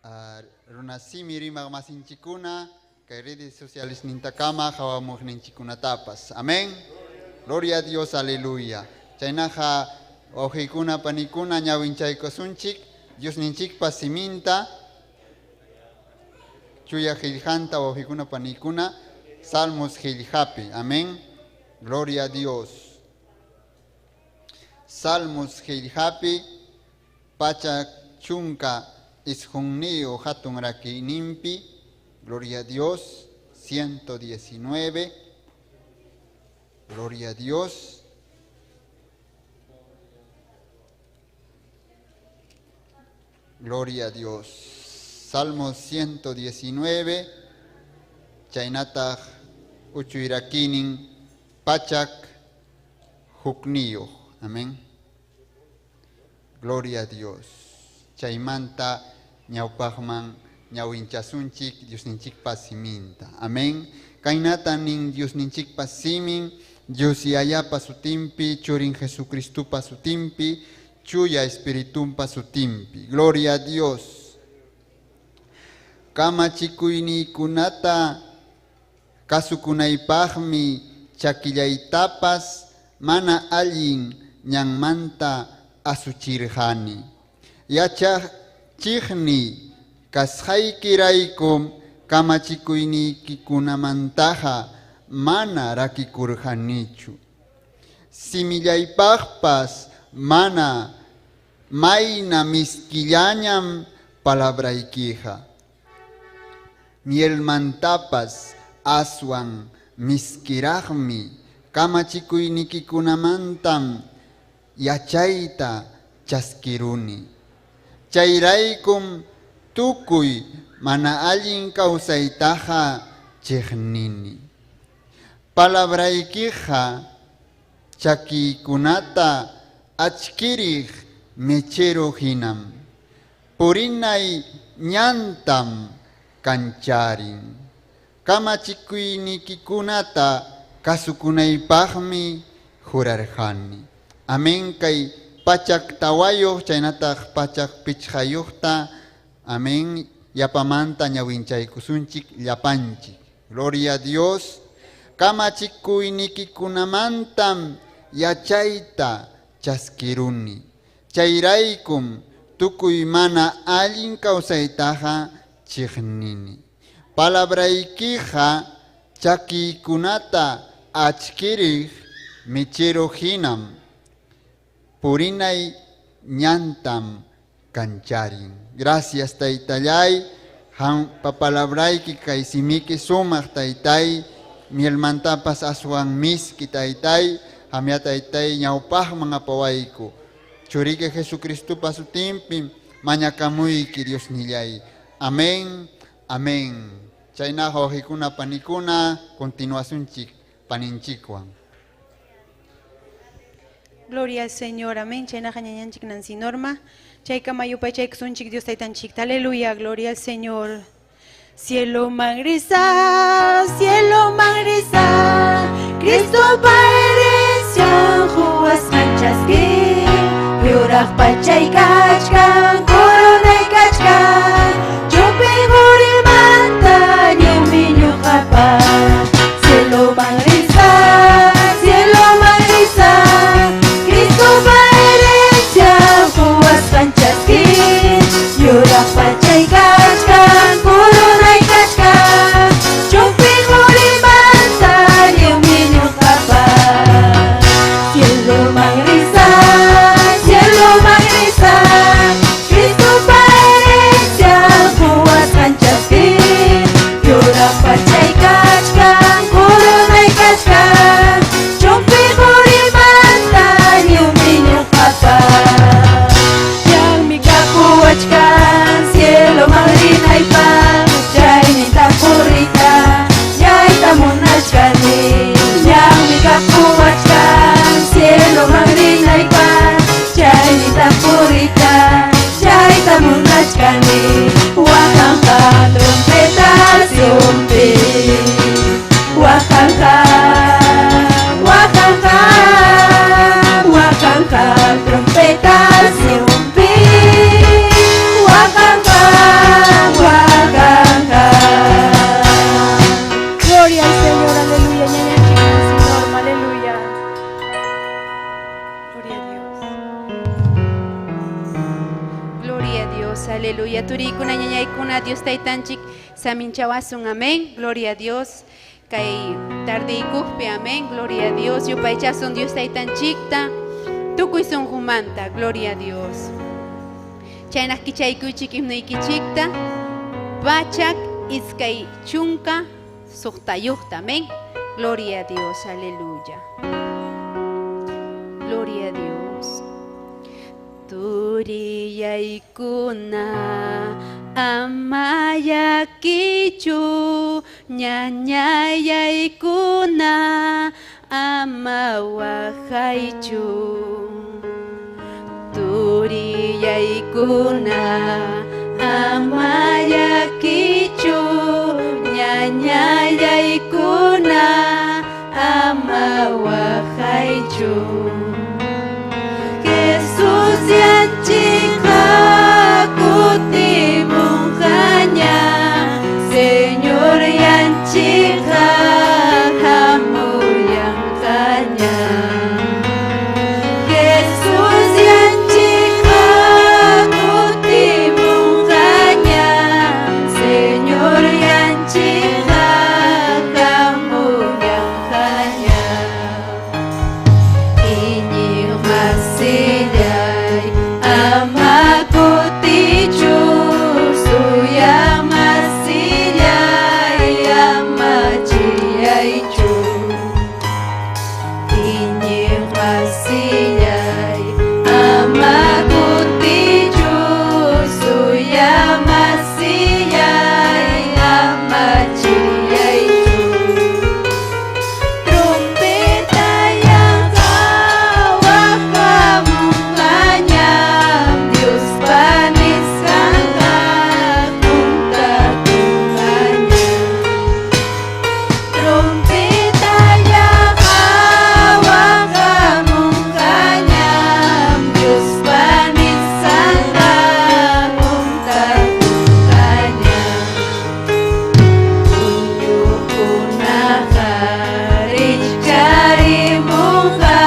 Runasimi rimaq masinchikuna kay redes socialesnintakama qawamuqninchikkunatapas. Amén. Gloria a Dios, aleluya. Chaynaqa wawqiykuna panikuna ñawinchaykusunchik Diosninchikpa siminta chuya qillqanta wawqiykuna panikuna Salmos qillqapi. Amén. Gloria a Dios. Salmos qillqapi 119 hatun rakiyninpi, Gloria a Dios, 119, Gloria a Dios. Gloria a Dios. Salmo 119, chaynataq uchuy rakiynin 101. Amén. Gloria a Dios. Chaymanta ñawpaqman ñawinchasunchik Diosninchikpa siminta. Amén. Kaynata nin Diosninchikpa simin, Dios Yayapa sutinpi, Churin Jesucristopa sutinpi, Chuya Espiritunpa sutinpi. Gloria a Dios. Kamachikuyniykunata kasukunaypaqmi chakillaytapas mana allin ñanmanta asuchirqani. Yachachiqni kasqaykiraykum kamachikuyniykikunamantaqa mana rakikurqanichu. Simillaypaqpas mana mayna miskillañam palabraykiqa. Mielmantapas aswan miskiraqmi kamachikuynikikunamantam yachayta chaskiruni. Chayraykum tukuy mana allin kawsaytaqa chiqnini. Palabraykiqa chakiykunata achkiriq mechero hinam. Purinay ñantam kancharin. Kamachikuynikikunata kasukunaypaqmi jurarqani. Amén kay 104 chaynataq 105ta. Amén. Yapamanta ñawinchaykusunchik llapanchik. Gloria a Dios. Kamachikuynikikunamantam yachayta chaskiruni. Chayraykum tukuy mana allin kawsaytaqa chiqnini. Palabraykiqa chakiykunata achkiriq mechero hinam. Purinay ñantam kancharin. Gracias taytallay. Qampa palabrayki kay simiki sumaq taytay. Mielmantapas aswan miski taytay. Qamya taytay ñawpaqman apawayku. Churiki Jesucristopa sutinpi mañakamuyki Diosnillay. Amén. Amén. Chaynaqa wawqikuna panikuna continuasunchik paninchikwan. Gloria al Señor, amén. Chaynaqa ñañanchik Nancy Norma. Chaykama yupaychaykusunchik Dios taytanchikta. Aleluya, gloria al Señor. Cieloman risaq, cieloman risaq, Cristopa herencian quwasqan chaski, yuraq pachay kachkan, coronay kachkan, chumpi qurimanta lliwmi ñuqapa. Cieloman risaq, cieloman risaq, Cristopa herencian quwasqan chaski, yuraq pachay kachkan, coronay kachkan, chumpi qurimanta lliwmi ñuqapa. Cieloman risaq, cieloman risaq, Cristopa herencian quwasqan chaski, yuraq pachay kachkan, coronay kachkan, chumpi qurimanta lliwmi ñuqapa. Ñanmi kapuwachkan cieloman rinaypaq, chayninta puriyta yayta munachkani. Ñanmi kapuwachkan cieloman rinaypaq. Gloria a Dios. Gloria a Dios, aleluya. Turiykuna, ñañaykuna, Dios taytanchik saminchawasun, amén. Gloria a Dios. Kay tardeykuqpi, amén. Gloria a Dios. Yupaychasun Dios taytanchikta. Tukuy sunqumanta, gloria a Dios. Chaynaq kichaykuychik himnuykichikta. Pachak iskay chunka suqtayuqta, amén. Gloria a Dios, aleluya. Gloria a Dios. Turiyaykuna ama llakichu, ñañayaykuna ama waqaychu. Turiyaykuna ama llakichu, ñañayaykuna ama waqaychu. Jesús yanchikqa kutimunqaña, Señor yanchikqa hamuyanqaña. Jesús yanchikqa kutimunqaña, Señor yanchikqa hamuyanqaña. Iñiqmasillay ama kutichu, suyamasillay ama chiyaychu. Iñiqmasillay ama kutichu, suyamasillay ama chiyaychu. Trompeta yanqa waqamunqañam, Diospa nisqanqa juntakunqañam. Trompeta yanqa waqamunqañam, Diospa nisqanqa juntakunqañam. Puñuqkunaqa rikcharimunqa,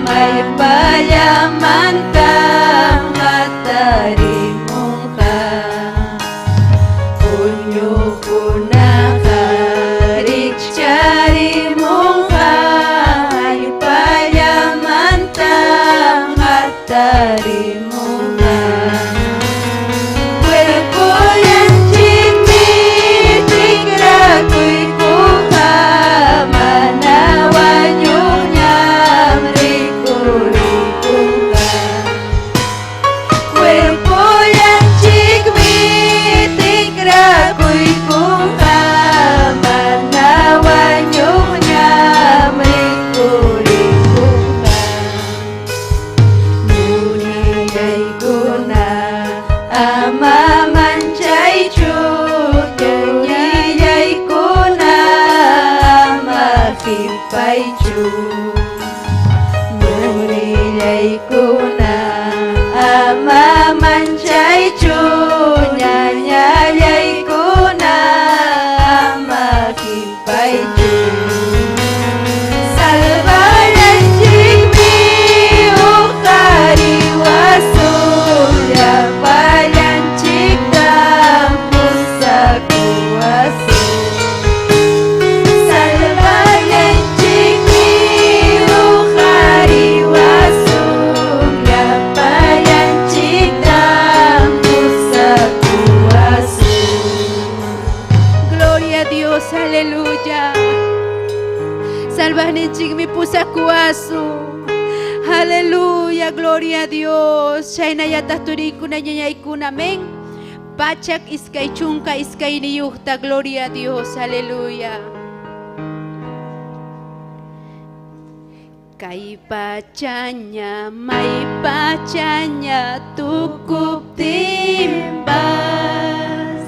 maypallamantam hatarimunqa. Puñuqkunaqa rikcharimunqa, maypallamantam hatarimunqa. Cuerpollanchikmi tikrakuykunqa, mana wañuqñam rikurikunqa. Cuerpollanchikmi tikrakuykunqa, mana wañuqñam rikurikunqa. Nurillaykuna ama manchaychu, turillaykuna ama qipaychu. Nurillaykuna ama manchaychu, ñañallaykuna ama qipaychu. Salvallanchikmi uqariwasun, llapallanchiktam pusakuwasun. Salvallanchikmi uqariwasun, llapallanchiktam pusakuwasun. Gloria a Dios, aleluya. Salvaqninchikmi pusakuwasun. Aleluya, gloria a Dios. Chaynallataq turiykuna, ñañaykuna, amén. Pachak iskay chunka iskayniyuqta, gloria a Dios, aleluya. Kay pachaña, may pachaña tukuptinpas,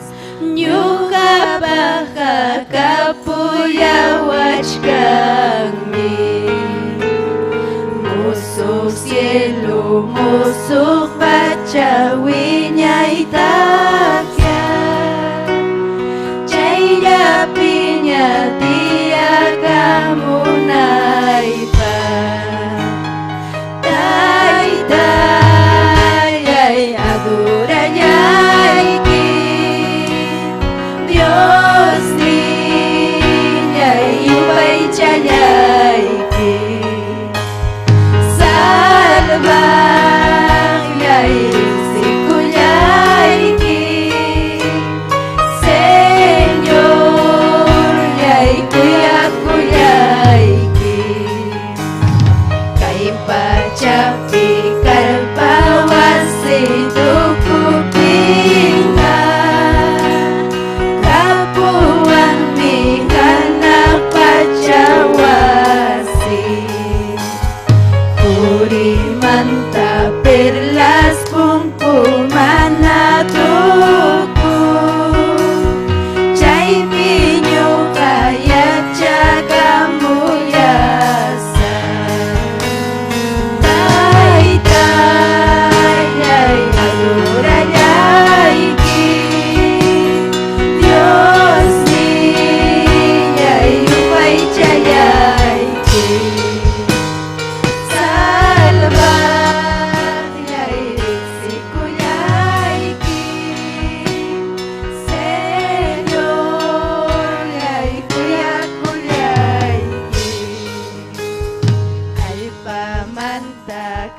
ñuqapaqqa kapullawachkanmi. Musuq cielo, musuq pacha wiñay takya, chayllapiña tiyakamunaypaq.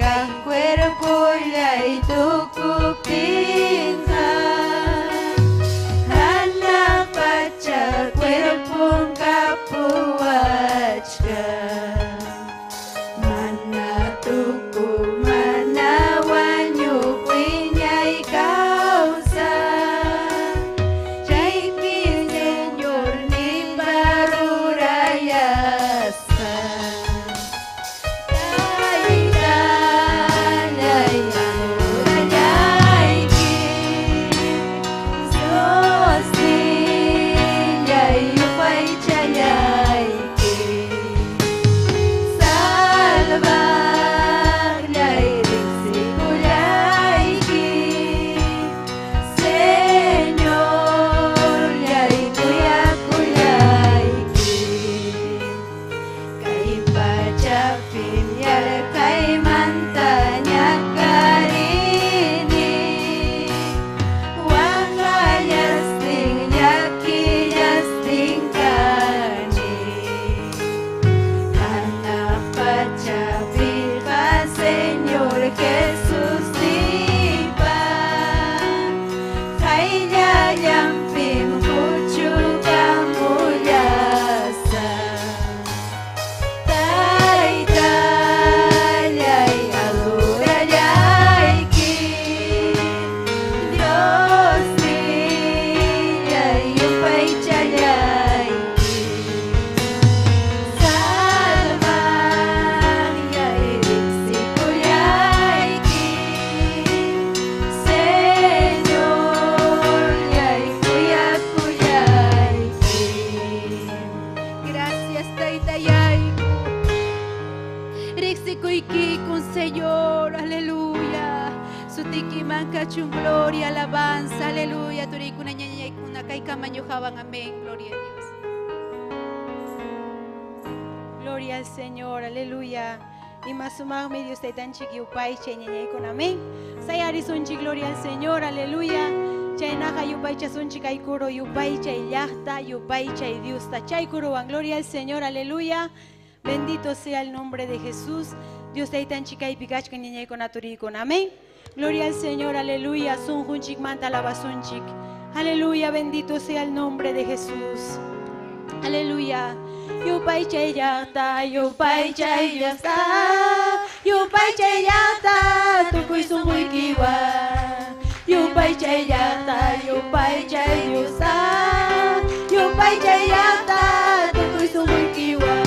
Kay cuerpollay tukuptinqa hanaq pacha cuerpon kapuwachkan. Mana tuku mana wañuq wiñay kawsay. Chaypi Señorninpa rurayasqan. Taytallay adorallayki, Diosnillay yupaychallayki, Salvaqllay riqsikullayki, Señorllay kuyakullayki. Kay pachapim yarqaymanta ñakarini, waqallastin llakillastin kani. Hanaq pachapiqa Señor Jesusninpa qayllallanpim puchukamullasaq. Taytallay adorallayki, Diosnillay yupaychallayki, Salvaqllay riqsikullayki, Señorllay kuyakullayki. Gracias, Taytayayku. Riqsikuykikun, Señor, aleluya. Sutikiman kachun gloria, alabanza, aleluya. Turikuna ñañaykuna kaykama ñuqawan, amén. Gloria a Dios. Gloria al Señor, aleluya. Ima sumaqmi Dios taytanchik yupaychay ñañaykuna, amén. Sayarisunchik, gloria al Señor, aleluya. Chaynaqa yupaychasunchik kay coro yupaychay llaqta, yupaychay Diosta. Chay corowan, gloria al Señor, aleluya. Bendito sea el nombre de Jesús. Dios taytanchik kaypi kachkan ñañaykuna turiykuna, amén. Gloria al Señor, aleluya. Sunqunchik manta alabasunchik. Aleluya, bendito sea el nombre de Jesús. Aleluya. Yupaychay llaqta, yupaychay Diosta, yupaychay llaqta, tukuy sunquykiwan. Yupaychay llaqta, yupaychay Diosta, yupaychay llaqta, tukuy sunquykiwan.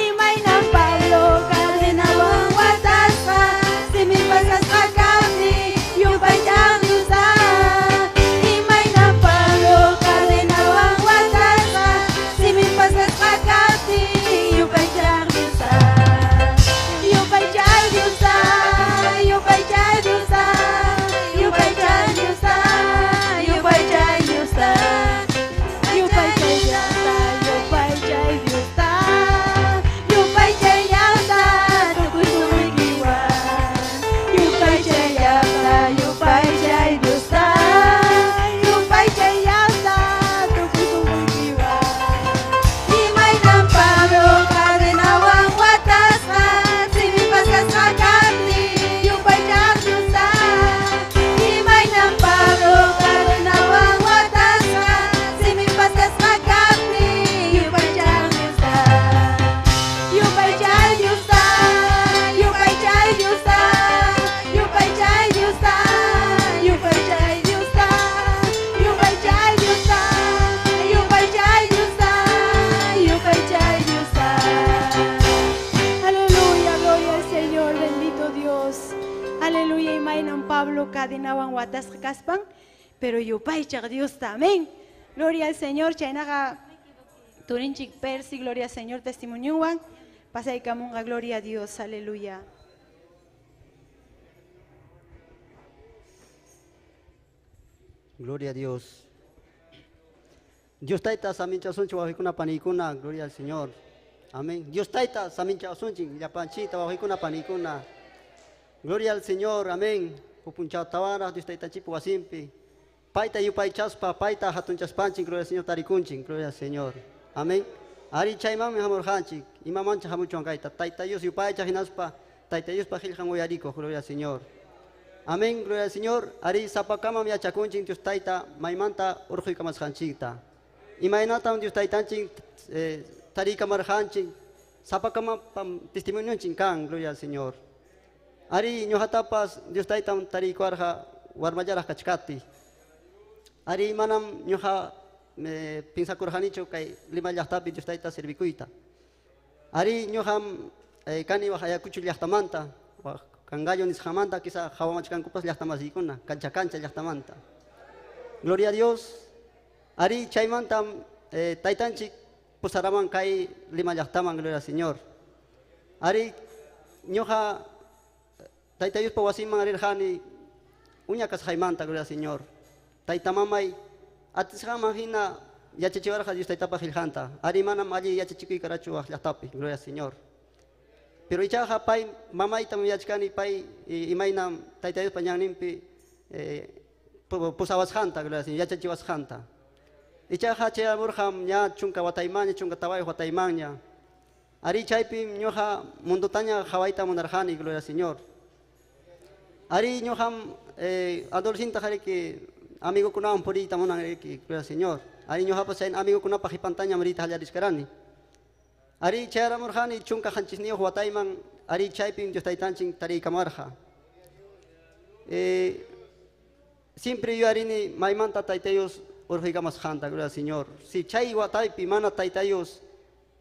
Imaynam Pablo cadenawan watasqa, simin pasasqa kaptin, yupaychay Diosta. Imaynam Pablo cadenawan watasqa, simin pasasqa kaptin, yupaychay Diosta. Yupaychay Diosta, yupaychay Diosta, yupaychay Diosta, yupaychay Diosta. Yupaychay llaqta, yupaychay Diosta, yupaychay llaqta, tukuy sunquykiwan. Yupaychay llaqta, yupaychay Diosta, yupaychay llaqta, tukuy sunquykiwan. Imaynam Pablo cadenawan watasqa, simin pasasqa kaptin, yupaychay Diosta. Imaynam Pablo cadenawan watasqa, simin pasasqa kaptin, yupaychay Diosta. Yupaychay Diosta, yupaychay Diosta, yupaychay Diosta, yupaychay Diosta, yupaychay Diosta, yupaychay Diosta, yupaychay Diosta. Aleluya, gloria al Señor, bendito Dios. Aleluya, imaynam Pablo cadenawan watasqa kaspan, pero yupaychaq Diosta, amén. Gloria al Señor, chaynaqa turinchik Persi, gloria al Señor, testimoniowan, pasaykamunqa, gloria a Dios, aleluya. Gloria a Dios. Dios tayta saminchasunchik wawqikuna panikuna, gloria al Señor. Amén. Dios tayta saminchasunchik llapanchikta wawqikuna panikuna. Gloria al Señor, amén. Upunchawtawanraq Dios taytanchikpa wasinpi. Payta yupaychaspa, payta hatunchaspanchik, gloria al Señor tarikunchik, gloria al Señor. Amén. Ari chaymanmi hamurqanchik, imamanchik hamuchwan kayta. Tayta Dios yupaychaq hinaspa Tayta Diospa qillqan uyarikuq, gloria al Señor. Amén, gloria al Señor. Ari sapakamam yachakunchik Dios Tayta maymanta urquykamasqanchikta. Imaynatam Dios Taytanchik tariykamarqanchik sapakamapam testimonionchik kan, gloria al Señor. Ari ñuqatapas Dios Taytam tariykuwarqa warmallaraq kachkaptiy. Ari manam ñuqa pinsakurqanichu kay Lima llaqtapi Dios Tayta servikuyta. Ari ñuqam kani waq Ayacucho llaqtamanta, waq Cangallo nisqamanta, quizá qhawamachkankupas llaqtamasiykuna, cancha cancha llaqtamanta. Gloria a Dios. Ari chaymantam taytanchik pusaraman kay Lima llaqtaman, gloria al Señor. Ari ñuqa Tayta Diospa wasinman rirqani uña kasqaymanta, gloria al Señor. Tayta mamay atisqanman hina yachachiwarqa Dios Taytapa qillqanta. Ari manam alli yachachikuy karachu waq llaqtapi, gloria al Señor. Pero ichaqa pay mamaytam yachkani pay imaynam Tayta Diospa ñanninpi pusawasqanta, gloria al Señor, yachachiwasqanta. Ichaqa chayamurqam ña chunka wataymanña, chunka tawayuq wataymanña. Ari chaypim ñuqa mundotaña qhawayta munarqani, gloria al Señor. Ari ñuqam adolescente qariki amigukunawan puriyta munan riki, gloria al Señor. Ari ñuqapas chay amigukunapa qipantañam riyta qallariskarani. Ari chayaramurqani chunka qanchisniyuq watayman, ari chaypim Dios Taytanchik tariykamarqa. Siempre yuyarini maymanta Tayta Dios urquykamasqanta, gloria al Señor. Si chay wataypi mana Tayta Dios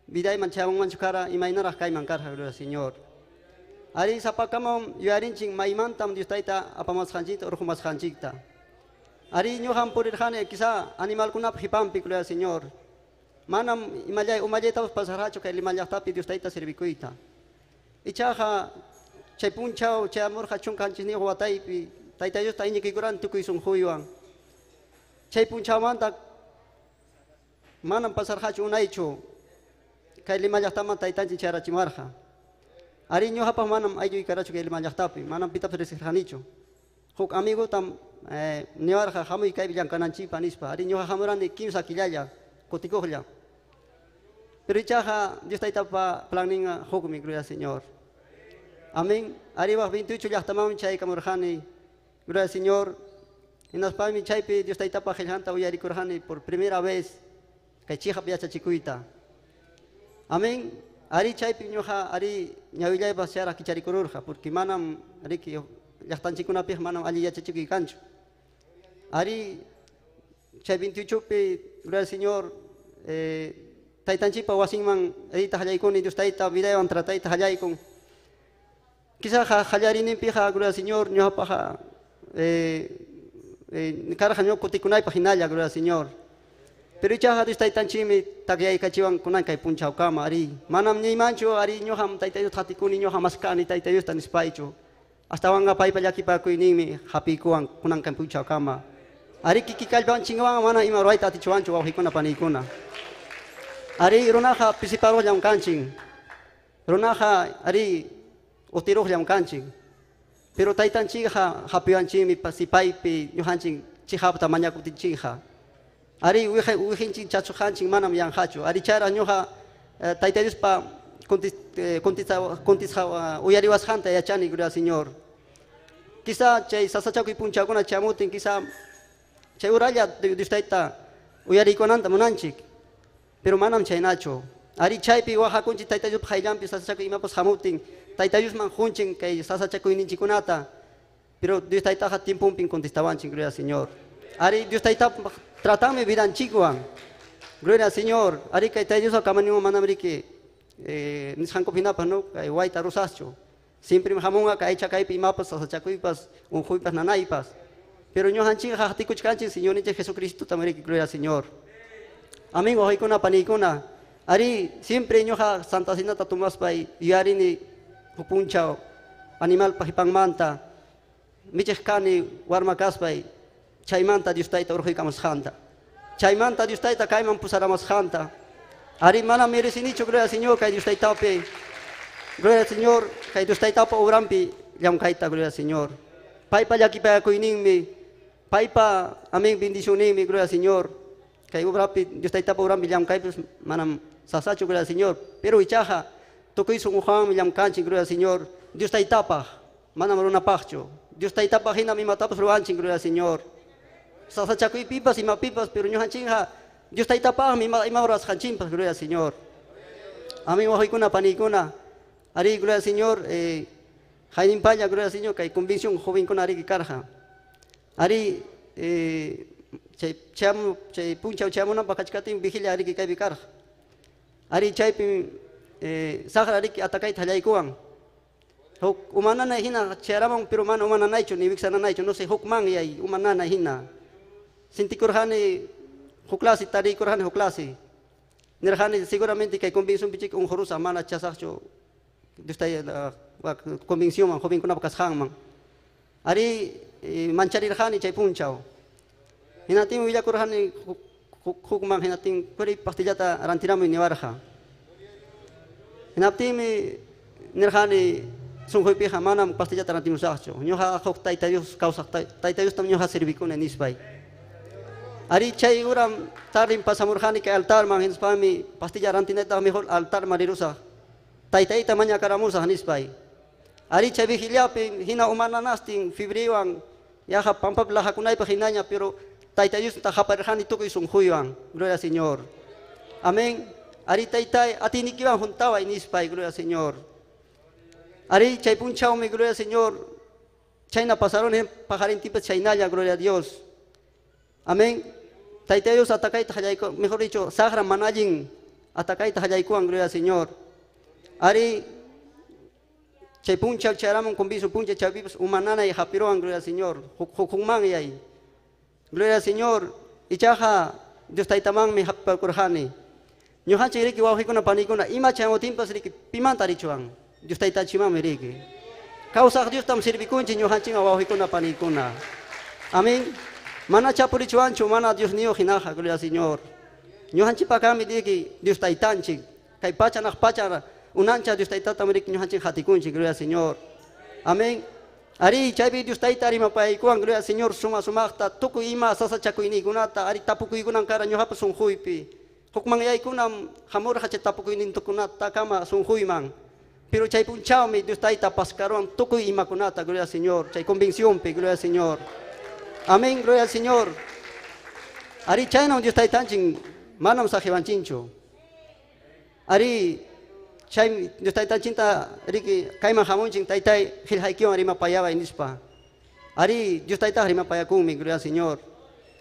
vidayman chayamunmanchu kara, imaynaraq kayman karqa, gloria al Señor. Ari sapakamam yuyarinchik maymantam Dios Tayta apamasqanchikta, urqumasqanchikta. Ari ñuqam purirqani quizá animalkunapa qipanpi, gloria al Señor. Manam imallay umallaytapas pasarqachu kay Lima llaqtapi Dios Tayta servikuyta. Ichaqa chay punchaw chayamurqa chunka qanchisniyuq wataypi Tayta Diosta iñikuykurani tukuy sunquywan. Chay punchawmanta manam pasarqachu unaychu kay Lima llaqtaman Taytanchik chayarachimarqa. Ari ñuqapaq manam aylluy karachu kay Lima llaqtapi, manam pitapas riqsirqanichu. Huk amigutam niwarqa hamuy kaypi llamk'ananchikpaq nispa. Ari ñuqa hamurani kimsa killalla kutikuqlla. Pero ichaqa Dios Taytapa planninqa hukmi, gloria al Señor. Amén. Ari waq 28 llaqtamanmi chaykamurqani, gloria al Señor. Hinaspami chaypi Dios Taytapa qillqanta uyarikurqani por primera vez kay chiqap yachachikuyta. Amén. Ari chaypi ñuqa ari ñawillaypas chayraq kicharikururqa, porque manam riki llaqtanchikkunapiqa manam alli yachachikuy kanchu. Ari chay 28pi, gloria al Señor, taytanchikpa wasinman riyta qallaykuni, Dios Tayta vidaywan tratayta qallaykun. Quizá qallariyninpiqa, gloria al Señor, ñuqapaqa karqa ñuqa kutikunaypaq hinalla, gloria al Señor. Pero ichaqa Dios Taytanchikmi takyaykachiwan kunan kay punchawkama, ari manam niymanchu, ari ñuqam Tayta Diosta qatikuni, ñuqam maskani Tayta Diosta nispaychu. Astawanqa paypa llakipakuyninmi hapiykuwan kunan kay punchawkama. Ari kiki kallpanchikwan mana ima rurayta atichiwanchu wawqikuna paniykuna. Ari runaqa pisiparuqllam kanchik. Runaqa ari utiruqllam kanchik. Pero Taytanchikqa hapiwanchikmi sipaypi ñuqanchik chiqapta mañakuptinchikqa. Ari wijinchik chachuqanchik manam yanqachu. Ari chayraq ñuqa Tayta Diospa contestasqa uyariwasqanta yachani, gloria al Señor. Quizá chay sasachakuy punchawkuna chamutin, quizá chay uralla Dios Tayta uyariykunanta munanchik. Pero manam chaynachu. Ari chaypi waqakunchik Tayta Diospa qayllanpi sasachakuy imapas hamutin, Tayta Diosman hunchin kay sasachakuyninchikkunata. Pero Dios Taytaqa tiemponpin contestawanchik, gloria al Señor. Ari Dios Tayta tratanmi vidanchikwan. Gloria al Señor. Ari kay Tayta Diospa kamaniwan manam riki nisqankupi hinapas, no, kay wayta rusaschu. Siempre hamunqa kay chakaypi imapas sasachakuypas, unquypas, nanaypas. Pero ñuqanchikqa qatikuchkanchik Señorninchik Jesucristo riki, gloria al Señor. Amén, wawqiykuna paniykuna. Ari siempre ñuqa Santa Cenata tomaspay yuyarini huk punchaw animalpa qipanmanta michiq kani warma kaspay chaymanta Dios Tayta urquykamusqanta. Chaymanta Dios Tayta kayman pusaramusqanta. Ari mana merecinichu, gloria al Señor, kay Dios Taytapi. Gloria al Señor, kay Dios Taytapa obranpi llamkayta, gloria al Señor. Paypa llakipayakuyninmi, paypa amén bendicionninmi, gloria al Señor. Kay obrapi Dios Taytapa obranpi llamkaypis manam sasachu, gloria al Señor. Pero ichaqa tukuy sunquwanmi llamkanchik, gloria al Señor. Dios Taytapaq, manam runapaqchu. Dios Taytapaq hinam imatapas ruwanchik, gloria al Señor. Sasachakuypipas, imapipas, pero ñuqanchikqa Dios Taytapaqmi ima ruwasqanchikpas, gloria al Señor. Amén, wawqiykuna, paniykuna. Arí, gloria al Señor, hayninpalla, gloria al Señor, kay convención jovenkuna ariki karqa. Arí, chay chay punchaw chayamunanpaq kachkatin vigilia ariki kaypi karqa. Arí, chaypim saqra ariki atakayta hallaykuwan. Huk umananay hina chayaraman, pero mana umananaychu ni wiksananaychu, no sé, hukmanyay umananay hina. Sintikurqani huk clase, tarikurqani huk clase. Nirqani seguramente kay convención pichik unqurusaq, mana chasaqchu Dios convencionman, jovenkunapa kasqanman. Arí, mancharirqani chay punchaw. Hinatin willakurqani hukman, hinatin kuri pastillata rantiramuy niwarqa. Hinaptinmi nirqani sunquypiqa manam pastillata rantimusaqchu. Ñuqa huk Tayta Dios kawsaq Tayta Diostam ñuqa servikuni nispay. Arí, chay uram tardim pasamurqani kay altarman, hinaspami pastilla rantinaytaqa mejor altarman rirusaq. Taytayta mañakaramusaq nispay. Arí, chay vigiliapi hina umananastin fibriwan yaqa pampapi lajakunaypaq hinaña, pero Tayta Diosta qaparirqani tukuy sunquywan. Gloria al Señor. Amén. Arí, Taytay, atiynikiwan juntaway nispay, gloria al Señor. Arí, chay punchawmi, gloria al Señor. Chayna pasaron pajarintipas chaynalla, gloria a Dios. Amén. Tayta Dios atakayta hallayku, mejor dicho, saqra mana allin atakayta hallaykuwan, gloria al Señor. Arí, chay punchaw chayaramun conviso puncha chaypipas umananay hapiruwan, gloria al Señor. Hukmanyay. Gloria al Señor. Ichaqa Dios Taytamanmi hapipakurqani. Ñuqanchik riki wawqikuna panikuna ima chayamutinpas riki pimanta richuwan. Dios Taytanchikmanmi riki. Kawsaq Diostam servikunchik ñuqanchikman wawqikuna panikuna. Amén. Mana chapurichuwanchu mana Dios niyuq hinaqa, gloria al Señor. Ñuqanchikpaqmi riki Dios Taytanchik. Kay pacha naq pacha unancha Dios Taytatam riki ñuqanchik hatikunchik, gloria al Señor. Amén. Arí, chaypi Dios Tayta rimapaykuwan, gloria al Señor, suma sumaqta tukuy ima sasachakuyniykunata, ari tapukuykunan kara ñuqapa sunquypi. Hukmanyaykunam hamurqa chay tapukuynintukunata kama sunquyman. Pero chay punchawmi Dios Tayta paskaruwan tukuy imakunata, gloria al Señor, chay convencionpi, gloria al Señor. Amén, gloria al Señor. Ari chaynam Dios Taytanchik manam saqiwanchinchu. Ari chay Dios Taytanchinta riki kayman hamunchik Taytay qillqaykiwan rimapayaway nispa. Ari Dios Tayta rimapayakunmi, gloria al Señor.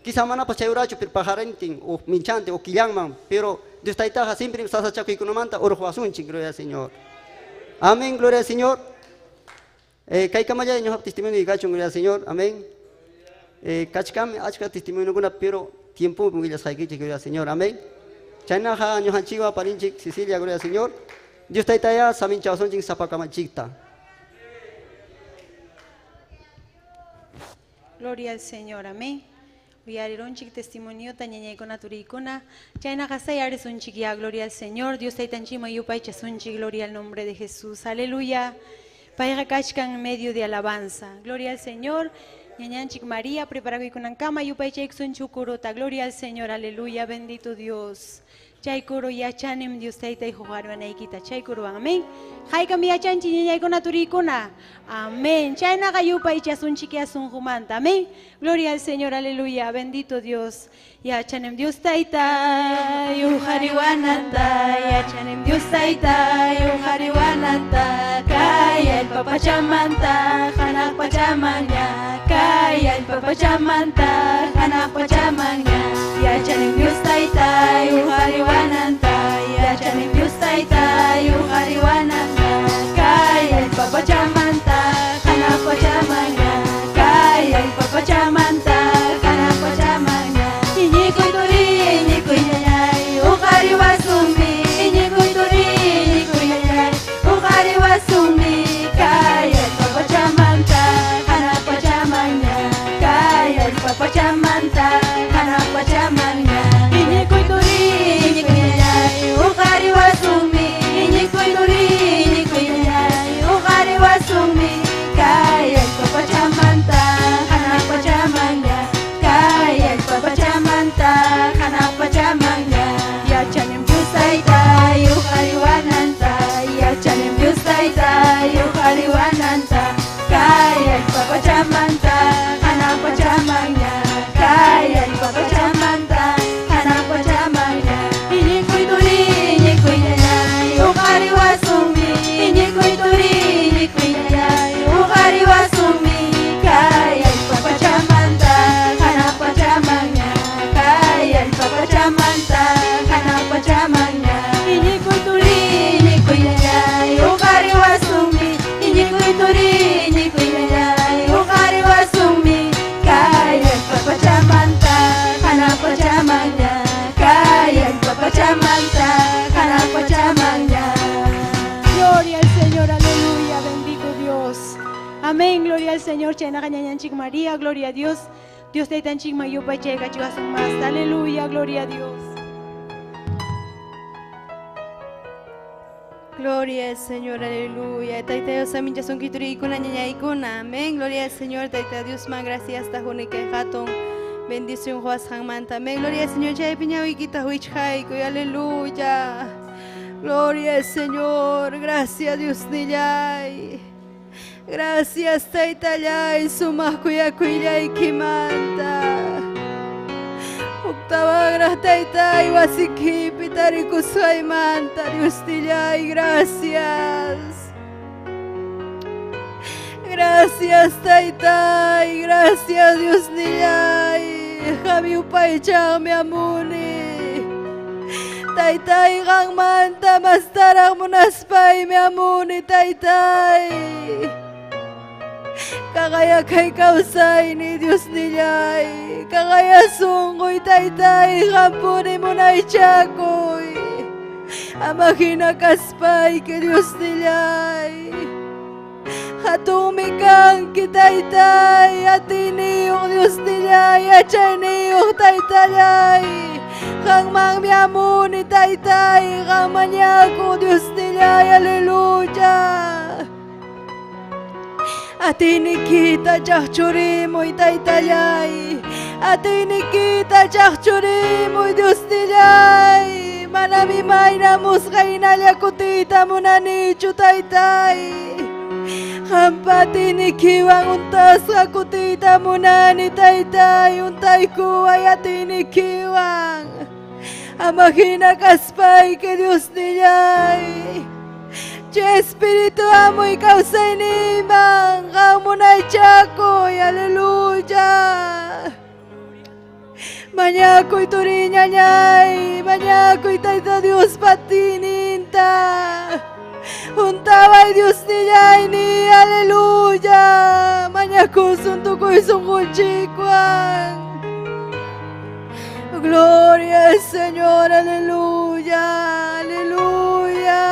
Quizá manapas chay urachu pero pajarintin o minchante o quillanman, pero Dios Taytaqa siempre sasachakuykunamanta urquwasunchik, gloria al Señor. Amén, gloria al Señor. Kaykamallay ñuqap testimonio kachun, gloria al Señor. Amén. Kachkami achka testimoniokuna, pero tiempo willasqaykichik, gloria al Señor. Amén. Chaynaqa ñuqanchikwa parinchik Cecilia, gloria al Señor. Dios Taytaya saminchawasunchik sapakamanchikta. Gloria al Señor, amén. Uyarironchik testimoniota ñañaykuna turiykuna. Chaynaqa sayarisunchik ya, gloria al Señor. Dios Taytanchikman yupaychasunchik, gloria al nombre de Jesús. Aleluya. Payqa kachkan en medio de alabanza. Gloria al Señor. Ñañanchik María, preparakuykunankama yupaychaykusunchik kurota. Gloria al Señor, aleluya, bendito Dios. Chay kuru yachanim Dios Taytay huqarwanaykita. Chay kuruwan, amén. Haykam yachanchik ñañaykuna turiykuna. Amén. Chaynaqa yupaychasunchik ya sunqumanta. Amén. Gloria al Señor, aleluya, bendito Dios. Yachanim Dios Taytay uqariwananta. Yachanim Dios Taytay uqariwananta. Kay allpa pachamanta hanaq pachamanña. Kay allpa pachamanta hanaq pachamanña. Yachanim Dios Taytay uqariwananta. Yachanim Dios Taytay uqariwananta. Kay allpa pachamanta hanaq pachamanña. Kay allpa pachamanta hanaq pachamanña. Iñikuy turi, iñikuy ñañay, uqariwasunmi. Iñikuy turi, iñikuy ñañay, uqariwasunmi. Kay allpa pachamanta hanaq pachamanña. Kay allpa pachamanta hanaq Amén, gloria al Señor. Chaynaqa ñañanchik María, gloria a Dios. Dios taytanchikman yupaychaykachiwasun más. Aleluya, gloria a Dios. Gloria al Señor, aleluya. Tayta Dios, saminchasunki turiykuna ñañaykuna. Amén. Gloria al Señor, Tayta Dios, man gracias tahuni kay hatun bendición huasqanmanta. Amén. Gloria al Señor, chaypi ñawiykita wichqaykuy. Aleluya. Gloria al Señor. Gracias Dios nillay. Gracias Taytallay, sumaq kuyakuyllaykimanta. Octavagra taytay wasikipi tarikusqaymanta Dios nillay, gracias. Gracias taytay, gracias Dios nillay. Qam yupaychaqmi amuni. Taytay qanmanta mastaraq munaspaymi amuni taytay. Kaqaya kay kawsayni Dios nillay. Kaqaya sunquy taytay qampuni munaychakuy. Ama hina kaspayki Dios nillay. Hatunmi kanki taytay, atiyniyuq Dios nillay, yachayniyuq taytallay. Qanmanmi amuni taytay, qam mañakuq Dios nillay, aleluya. Atiyniykita chaqchurimuy taytallay. Atiyniykita chaqchurimuy Dios nillay. Manam imayna musqaynalla kutiyta munanichu taytay. Qampa atiynikiwan untasqa kutiyta munani taytay, untaykuway atiynikiwan. Ama hina kaspayki Dios nillay. Chay Espíritu hamuy kawsayniyman, qam munaychakuy, aleluya. Mañakuy turi ñañay, mañakuy Tayta Dios atiyninta. Huntaway Dios nillayni, aleluya. Mañakusun tukuy sunqunchikwan. Gloria al Señor, aleluya, aleluya.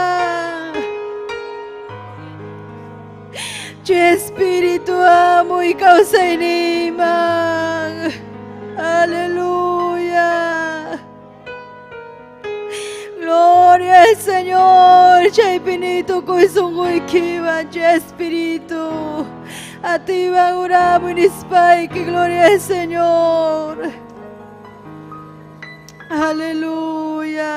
Che Espíritu hamuy kawsayniyman. Aleluya. Gloria al Señor. Chaypini tukuy sunquykiwan, che Espíritu. Atiywan uramuy nispayki, gloria al Señor. Aleluya.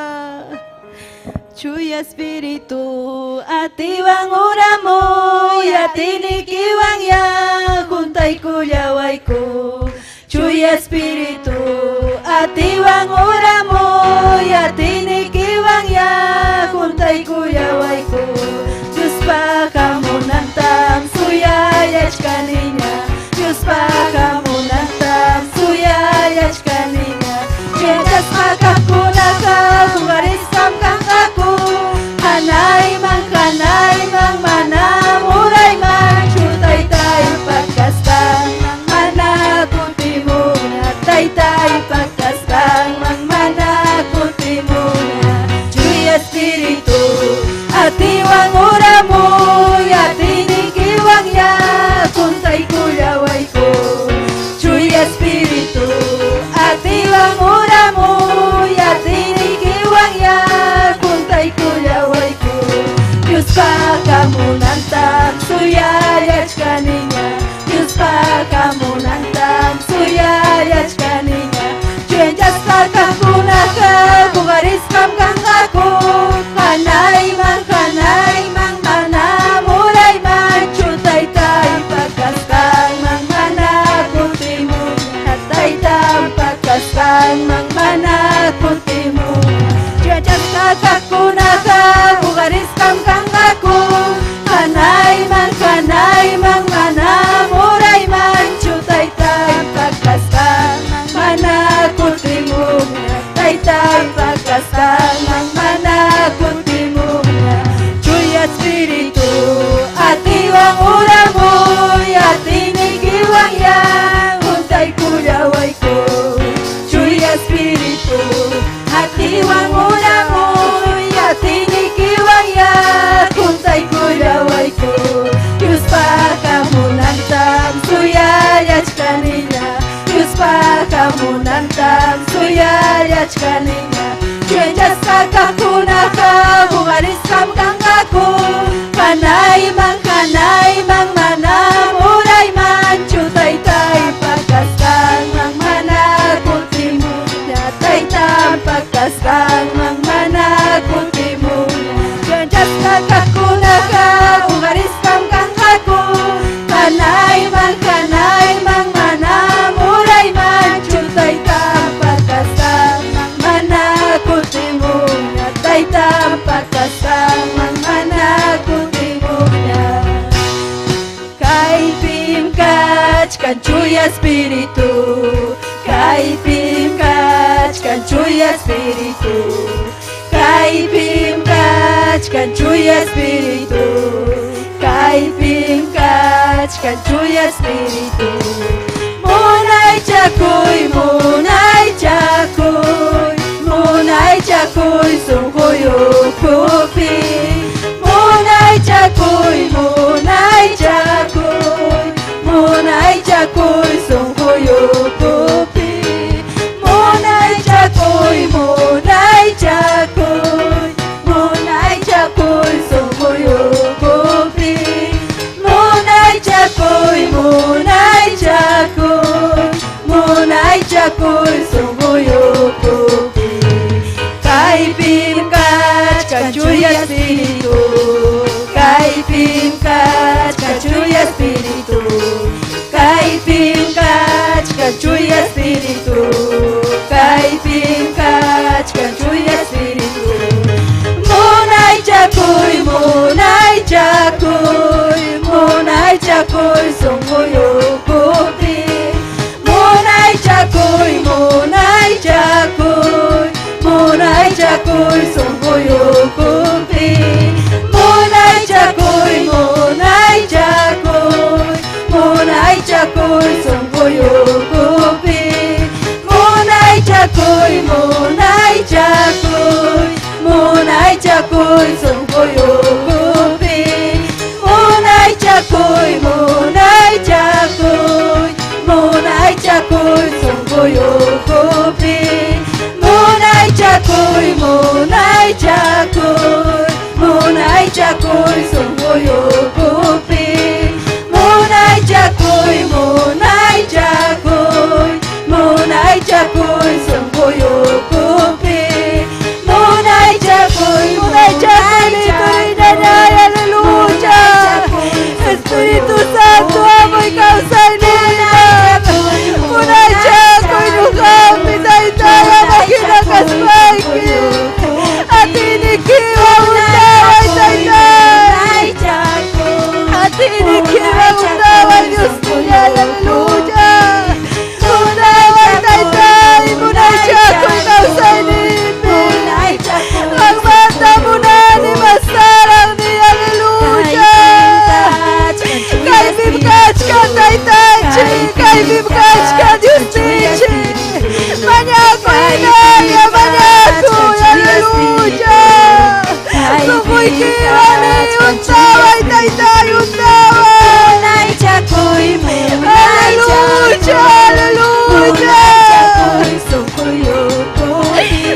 Chuya Espíritu, atiywan uramuy, atiynikiwan ya, huntaykullawayku. Chuya Espíritu, atiywan uramuy, atiynikiwan ya, huntaykullawayku. Diospa hamunantam suyayachkaniña, Diospa hamunantam suyayachkaniña. Chaychasqa kaqkunaqa huqarisqam kanqaku, hanayman, hanayman, manam uraymanchu taytaypa kasqanman mana kutimuna, taytaypa kasqanman mana kutimuna. Chuya Espíritu, atiywan uramuy, atiynikiwan ya, huntaykullawayku. Chuya Espíritu, atiywan uramuy, atiynikiwan ya, huntaykullawayku. Diospa hamunantam suyayachkaniña, Diospa hamunantam suyayachkaniña. Chuyanchasqa kaqkunaqa huqarisqam kanqaku, hanayman, hanayman, manam uraymanchu taytaypa kasqanman mana kutimuna, taytanpa kasqanman mana kutimuna. Chuyanchasqa kaqkunaqa huqarisqam kanqaku, hanayman, hanayman. hamunantam suyallachkaniña. Chuyanchasqa kaqkunaqa huqarisqam kanqaku. Hanayman, hanayman, manam uraymanchu taytaypa kasqanman mana kutimuña. Taytanpa kasqanman mana kutimuña. Chuyanchasqa kaqkunaqa huqarisqam kanqaku. Hanayman, hanayman, manam uraymanchu taytanpa kasqanman mana kutimuña. Taytanpa kasqanman mana kutimuña. Kaypim kachkan Chuya Espíritu, kaypim kachkan Chuya Espíritu, kaypim kachkan Chuya Espíritu, kaypim kachkan Chuya Espíritu. Munaychakuy, munaychakuy, munaychakuy sunquy ukhupi. Munaychakuy, munaychakuy, munaychakuy sunquy ukhupi. Munaychakuy, munaychakuy, munaychakuy sunquy ukhupi. Munaychakuy, munaychakuy, munaychakuy sunquy ukhupi. Kaypim kachkan Chuya Espíritu, kaypim kachkan Chuya Espíritu, kaypim kachkan Chuya Espíritu, kaypim kachkan Chuya Espíritu. Munaychakuy, munaychakuy, munaychakuy sunquy ukhupi. Munaychakuy, munaychakuy, munaychakuy sunquy ukhupi. Munaychakuy, munaychakuy, munaychakuy sunquy ukhupi. Munaychakuy, munaychakuy, munaychakuy sunquy ukhupi. Munaychakuy, munaychakuy, munaychakuy sunquy ukhupi. Munaychakuy, munaychakuy, munaychakuy sunquy ukhupi. Munaychakuy, munaychakuy, munaychakuy sunquy ukhupi. Munaychakuy, Munaychakuy, ñañay, aleluya. Espíritu Santo, hamuy kawsayniyman. Munaychakuy ñuqapi, Taytay, ama hina kaspayki. Atiynikiwan huntaway, Taytay. Atiynikiwan huntaway, Dios ñay, aleluya. Huntaway, Taytay, munaychakuy kawsayniypi. Qanmanta munani mastaraq ni, aleluya. Kaypim kachkan Taytanchik, kaypim kachkan Diosninchik. Mañakuy hinalla, mañakuy, aleluya. Sunquykiwan huntaway, Taytay, huntaway. Aleluya, aleluya.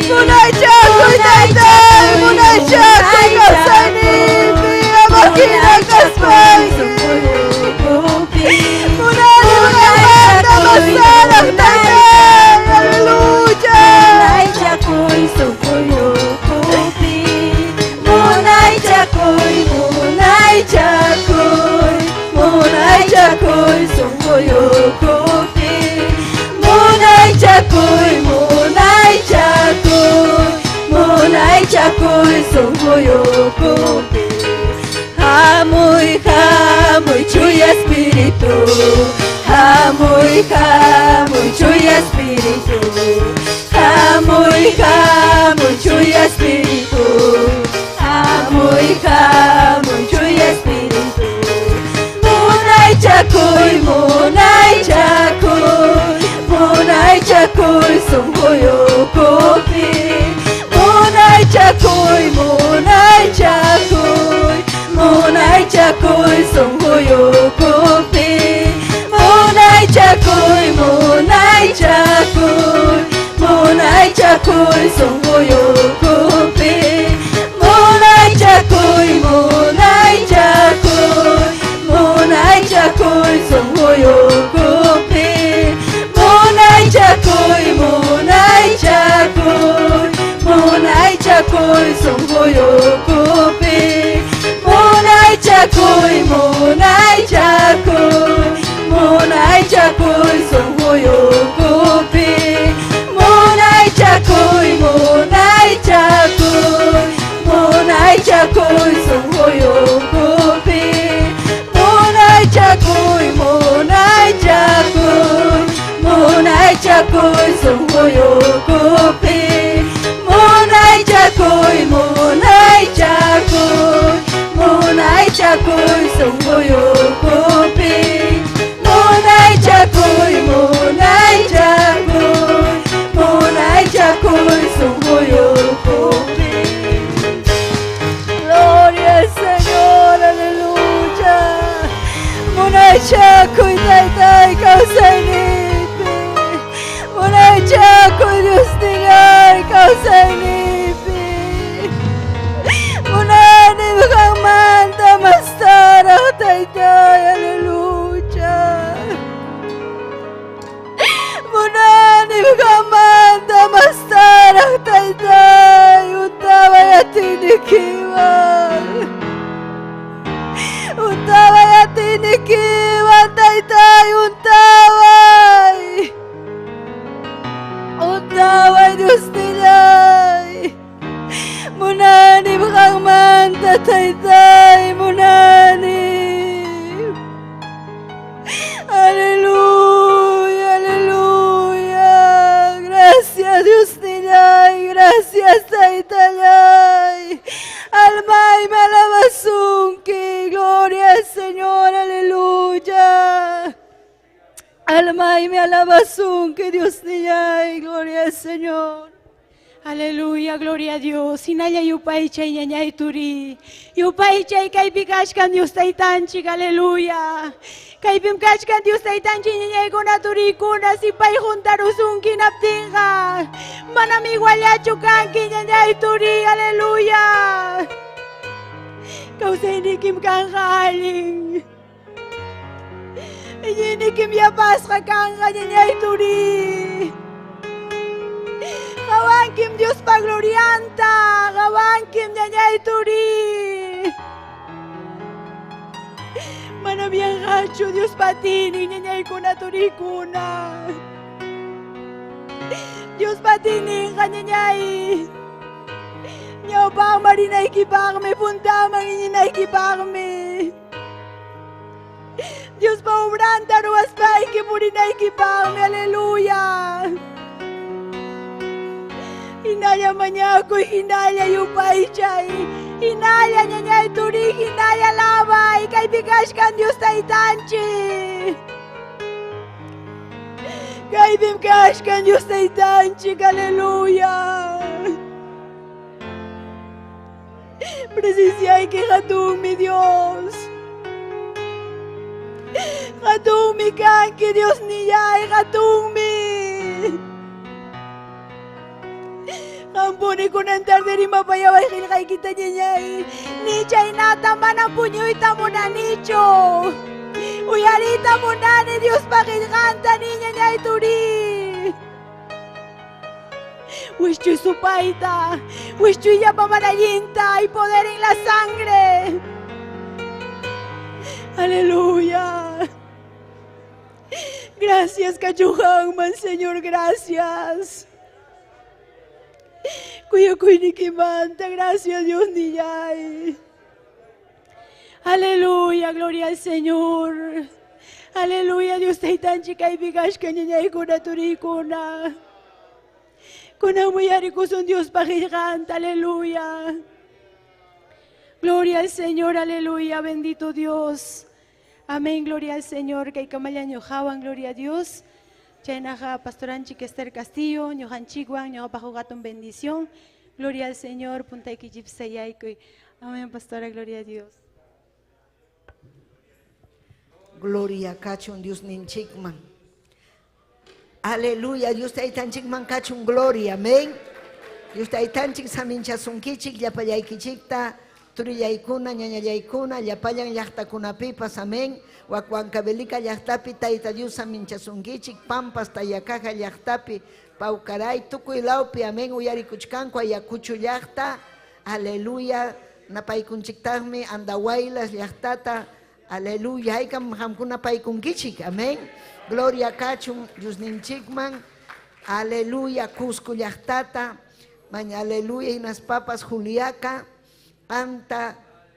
Munaychakuy, Taytay, munaychakuy kawsayniypi, ama hina kaspayki. Munani qanmanta mastaraq, Taytay, aleluya. Munaychakuy sunquy ukhupi. Munaychakuy, munaychakuy, munaychakuy sunquy ukhupi. Munaychakuy, munaychakuy, munaychakuy sunquy ukhupi. Hamuy, hamuy, Chuya Espíritu. Hamuy, hamuy, Chuya Espíritu. Hamuy, hamuy, Chuya Espíritu. Hamuy, hamuy, Chuya Espíritu. Munaychakuy, munaychakuy, munaychakuy sunquy ukhupi. Munaychakuy, munaychakuy, munaychakuy sunquy ukhupi. Munaychakuy, munaychakuy, sunquyukupi munaychakuy munaychakuy munaychakuy sunquyukupi munaychakuy munaychakuy munaychakuy sunquyukupi munaychakuy munaychakuy munaychakuy sunquyukupi munaychakuy munaychakuy munaychakuy sunquyukupi munaychakuy munaychakuy munaychakuy sunquyukupi munaychakuy munaychakuy munaychakuy sunquyukupi. Gloria al Señor, aleluya. Munaychakuy taytay kawsaynipi. Munaychakuy Dios nillay kawsaynipi. Munani qanmanta mastaraq taytay, aleluya. Munani qanmanta mastaraq taytay, untaway atiynikiwan. Untaway atiynikiwan taytay, untaway. Untaway Dios nillay. Munani qanmanta taytay, munani. Aleluya, aleluya. Gracias Dios nillay, gracias taytallay. Almay me alabasunki, gloria al Señor, aleluya. Almay me alabasunki, Dios nillay, gloria al Señor. Aleluya, gloria a Dios. Hinalla yupaychay ñañay turi. Yupaychay kaypi kachkan Dios taytanchik, aleluya. Kaypim kachkan Dios taytanchik ñañaykuna turikuna si pay juntarusunki hinaptinqa. Manam igualachu kanki ñañay turi, aleluya. Kawsaynikim kanqa allin. Iñiynikim yapasqa kanqa ñañay turi. Qawankim Diospa glorianta, qawankim ñañay turi. Manam yanqachu Diospa atiynin ñañaykuna turikuna. Diospa atiyninqa ñañay. Ñawpaqman rinaykipaqmi, puntaman iñinaykipaqmi. Diospa obranta ruwaspayki purinaykipaqmi, aleluya. Hinalla mañakuy, hinalla yupaychay, hinalla ñañay turi, hinalla alabay, kaypi kachkan Dios taytanchik. Kaypim kachkan Dios taytanchik, aleluya. Presenciayki hatunmi Dios. Hatunmi kanki Dios nillay, hatunmi. Qampuni kunan tarde rimapayaway qillqaykita ñañay. Ni chaynata mana puñuyta munanichu. Uyariyta munani Diospa qillqanta ni ñañay turi. Wischuy supayta, wischuy llapa mana allinta, hay poder en la sangre. Aleluya. Gracias, Cachujanman, Señor, gracias. Kuyakuynikimanta, gracias, Dios nillay. Aleluya, gloria al Señor. Aleluya, Dios taytanchik kaypi kachkan ñañaykuna turikuna. Kunan uyarikusun Diospa qillqanta, aleluya. Gloria al Señor, aleluya, bendito Dios. Amén, gloria al Señor. Kay kamalla ñuqawan, gloria a Dios. Chaynaqa pastoranchik Esther Castillo, ñuqanchikwan, ñuqapaq hatun bendición. Gloria al Señor, puntaykichik sayaykuy. Amén, pastora, gloria a Dios. Gloria kachun Dios ninchikman. Aleluya, Dios taytanchikman kachun gloria, amén. Dios taytanchik saminchasunkichik llapallaykichikta. Turillaykuna, ñañallaykuna, llapallan llaqtakunapipas, amén. Wak Huancavelica llaqtapi Tayta Dios saminchasunkichik, Pampas Tayacaja llaqtapi, Paucaray, tukuy lawpi, amén, uyarikuchkanku Ayacucho llaqta, aleluya, napaykunchiktaqmi Andahuaylas llaqtata, aleluya, haykam qamkuna paykunkichik, amén. Gloria kachun Diosninchikman, aleluya, Cusco llaqtata, maña aleluya, hinaspapas Juliaca, Anta,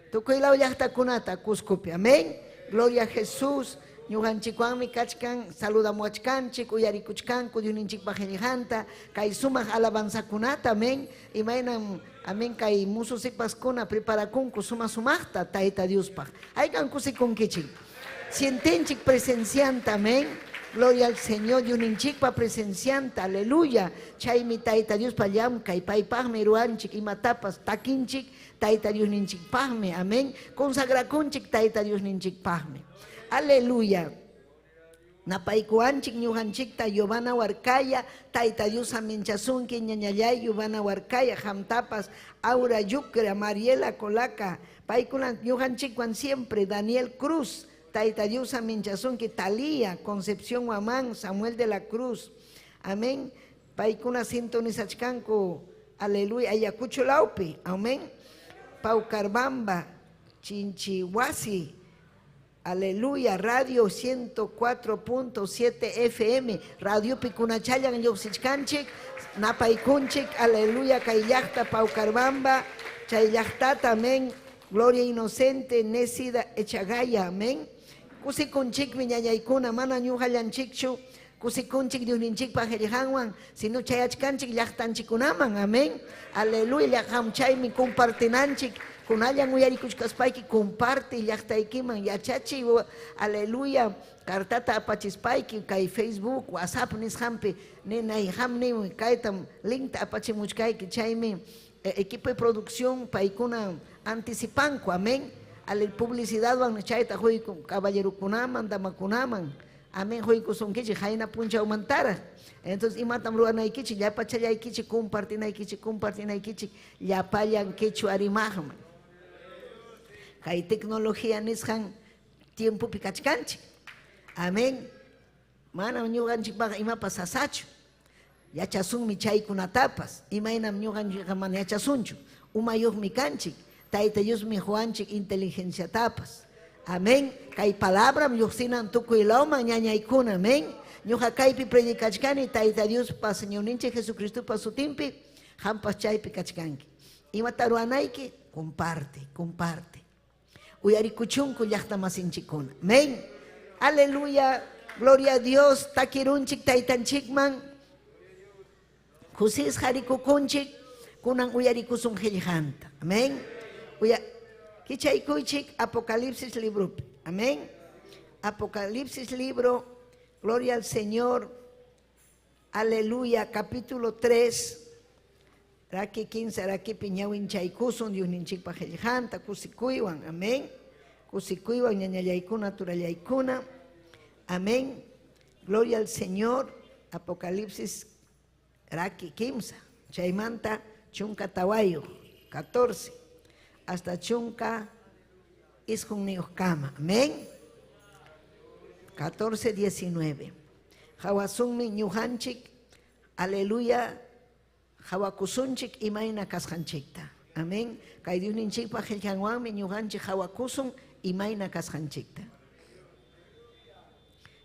tukuy law llaqtakunata Cuscopi, amén. Gloria a Jesús. Ñuqanchikwanmi kachkan, saludamuachkanchik, uyarikuchkanku, Diosninchikpaq qillqanta, kay sumaq alabanzakunata, amén. Imaynam, amén, kay musu sipaskuna preparakunku suma sumaqta Tayta Diospaq. Haykan kusikunkichik. Sientenchik presencianta, amén. Gloria al Señor, Diosninchikpa presencianta, aleluya. Chaymi Tayta Diospa llamkay, paypaqmi ruwanchik, imatapas takinchik, Tayta Diosninchikpaqmi, amén. Consagrakunchik Tayta Diosninchikpaqmi. Aleluya. Napaykuwanchik ñuqanchikta Giovanna Huarcaya, Tayta Dios saminchasunki, ñañallay Giovanna Huarcaya, qamtapas, Aura Yucra, Mariela Colaca, paykuna ñuqanchikwan siempre, Daniel Cruz, Tayta Dios saminchasunki, Talía, Concepción Huamán, Samuel de la Cruz, amén. Paykuna sintonizachkanku, aleluya, Ayacucho lawpi, amén. Paucarbamba, Chinchihuasi, aleluya, Radio 104.7 FM, Radio Picunachallan lluqsichkanchik, napaykunchik, aleluya, kay llaqta Paucarbamba, chay llaqtata, amén. Gloria Inocente, Nesida Echagaya, amén. Kusikunchikmi ñañaykuna, mana ñuqallanchikchu, kusikunchik Diosninchikpa qillqanwan, sino chayachkanchik llaqtanchikkunaman, amén. Aleluya, qam chaymi compartinanchik, kunallan uyarikuchkaspayki comparte llaqtaykiman, yachachiy, aleluya, cartata apachispayki kay Facebook, WhatsApp nisqanpi, ninay qam nimuy kaytam linkta apachimuchkayki, chaymi equipo de producción paykuna anticipanku, amén. Ale publicidadwan chayta quyku caballerokunaman, damakunaman, amén, quykusunkichik qayna punchawmantaraq. Entonces imatam ruwanaykichik, llapachallaykichik, compartinaykichik, compartinaykichik, llapallan quechua rimaqman. Kay tecnología nisqan tiempopi kachkanchik, amén. Manam ñuqanchikpaqa imapas sasachu, yachasunmi chaykunatapas, imaynam ñuqanchikqa mana yachasunchu, umayuqmi kanchik, Tayta Diosmi quwanchik inteligenciatapas, amén. Kay palabram lluqsinan tukuy lawman ñañaykuna, amén. Ñuqa kaypi predicachkani Tayta Diospa Señorninchik Jesucristopa sutinpi, qampas chaypi kachkanki. Imata ruwanayki, comparte, comparte. Uyarikuchunku llaqta masinchikkuna, amén. Aleluya, gloria a Dios, takirunchik taytanchikman, kusisqa rikukunchik, kunan uyarikusun qillqanta, amén. Kichaykuychik Apocalipsis libropi, amén. Apocalipsis libro, gloria al Señor, aleluya, capítulo 3, raki 15, rakipi ñawinchaykusun Diosninchikpa qillqanta, kusikuywan, amén. Kusikuywan ñañallaykuna, turallaykuna, amén. Gloria al Señor, Apocalipsis raki 15, chaymanta chunka tawayu, 14, hasta chunka isqunniyuqkama, amén. 14, 19. Hawasunmi ñuqanchik, aleluya, hawakusunchik imayna kasqanchikta, amén. Kay Diosninchikpa qillqanwanmi ñuqanchik hawakusun imayna kasqanchikta.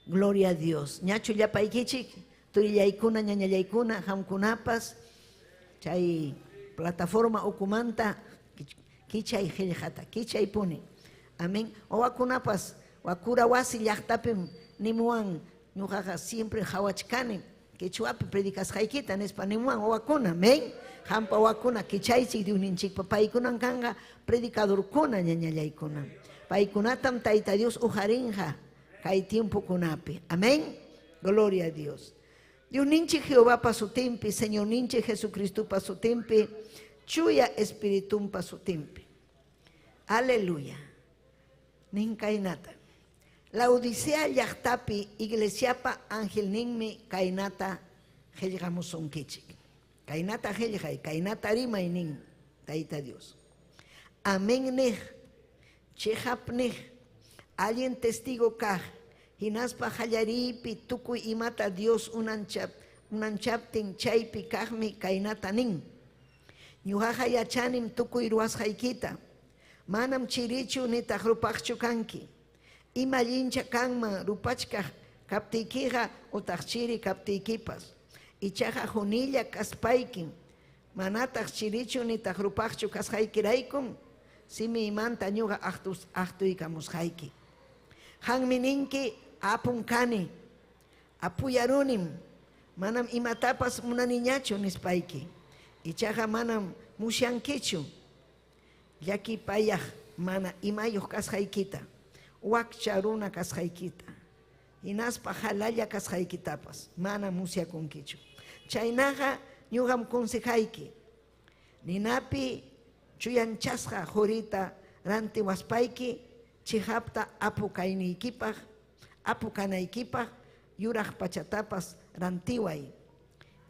Gloria a Dios. Ñachu llapaykichik, turillaykuna, ñañallaykuna, qamkunapas, chay plataforma ukumanta kichay qillqata, kichay puni. Amén. Wawakunapas, wakura wasi llaqtapim nimuwan ñuqaqa siempre hawachkani quechuapi predicasqaykita nispa nimuwan wawakuna, amén. Qampa wawakuna kichaychik Diosninchikpa, paykunan kanqa predicadorkuna ñañallaykuna. Paykunatam Tayta Dios ujarinqa kay tiempokunapi. Amén. Gloria a Dios. Diosninchik Jehovapa sutinpi, Señorninchik Jesucristopa sutinpi, Chuya Espiritumpa sutinpi. Aleluya. Nin kaynata. Laodicea llaqtapi iglesiapa angelninmi kaynata qillqamusunkichik. Kaynata qillqay, kaynata rimay nin Tayta Dios. Amén niq, chiqap niq, allin testigo kaq, hinaspa qallariypi tukuy imata Dios unanchaptin chaypi kaqmi kaynata nin. Ñuqaqa yachanim tukuy ruwasqaykita. Manam chirichu nitaq rupaqchu kanki. Ima allincha kanman rupachkaq kaptiykiqa utaq chiri kaptiykipas. Ichaqa hunilla kaspaykim, manataq chirichu nitaq rupaqchu kasqaykiraykum, simiymanta ñuqa aqtuykamusqayki. Qanmi ninki, apum kani, apuyarunim, manam imatapas munaniñachu nispayki. Ichaqa manam musyankichu llakipayaq mana imayuq kasqaykita, wakcha runa kasqaykita, hinaspa halalla kasqaykitapas mana musyakunkichu. Chaynaqa ñuqam consejayki, ninapi chuyanchasqa qurita rantiwaspayki chiqapta apu kayniykipaq, apu kanaykipaq yuraq pachatapas rantiway,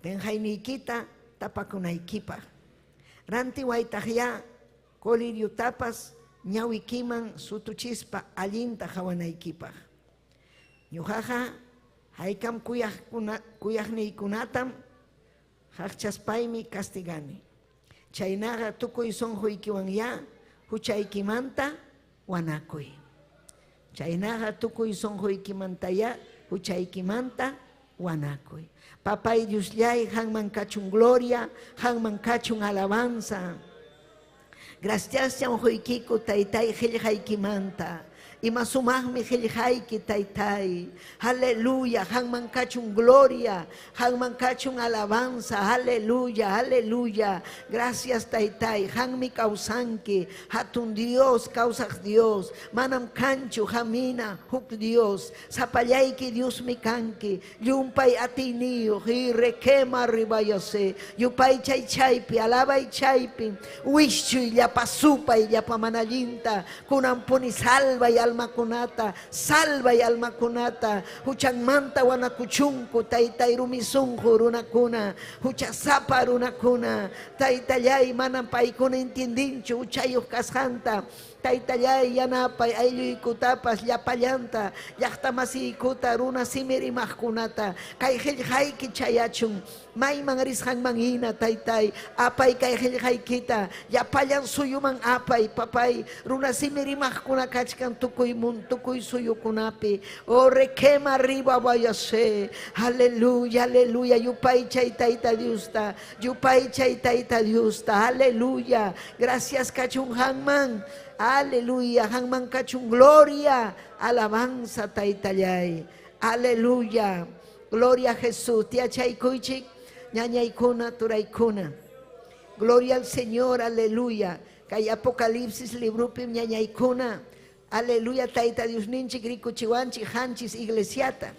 penqayniykita tapakunaykipaq. Rantiwaytaqyá coliriotapas ñawikiman sutuchispa allinta qawanaykipaq. Ñuqaqa haykam kuyaqniykunatam qaqchaspaymi castigani. Chaynaqa tukuy sunquykiwanyá huchaykimanta wanakuy. Chaynaqa tukuy sunquykimantayá huchaykimanta wanakuy. Papay Diosllay, qanman kachun gloria, qanman kachun alabanza. Gracias quykiku taytay qillqaykimanta. Ima sumaqmi qillqayki taytay. Aleluya, qanman kachun gloria, qanman kachun alabanza. Aleluya, aleluya. Gracias taytay, qanmi kawsanki. Hatun Dios, kawsaq Dios. Manam kanchu hamina huk Dios. Sapallayki Diosmi kanki. Llumpay atiyniyuq y requema ribayase. Yupaychay chaypi, alabay chaypi. Wischuy llapa supay llapa manallinta. Kunampuni salvay almakunata, salvay almakunata. Huchanmanta wanakuchunku, taytay rumisunqu runakuna, huchasapa runakuna. Taytallay manam paykuna intindinchu huchayuq kasqanta. Taytallay yanapay aylluykutapas llapallanta, llaqtamasiykuta runa simi rimaqkunata, kay qillqayki chayachun, mayman risqanman hina taytay, apay kay qillqaykita, llapallan suyuman apay, papay, runa simi rimaqkuna kachkan tukuy tukuy suyukunapi. Oh, requema arriba vayase. Aleluya, aleluya, yupaychay tayta Diosta, yupaychay tayta Diosta, aleluya. Gracias kachun qanman. Aleluya, qanman kachun gloria, alabanza taytallay. Aleluya. Gloria a Jesús. Tiyachaykuychik, ñañaykuna, turaykuna. Gloria al Señor, aleluya. Kay Apocalipsis librupim ñañaykuna. Aleluya, tayta Diosninchik rikuchiwanchik qanchis iglesiata.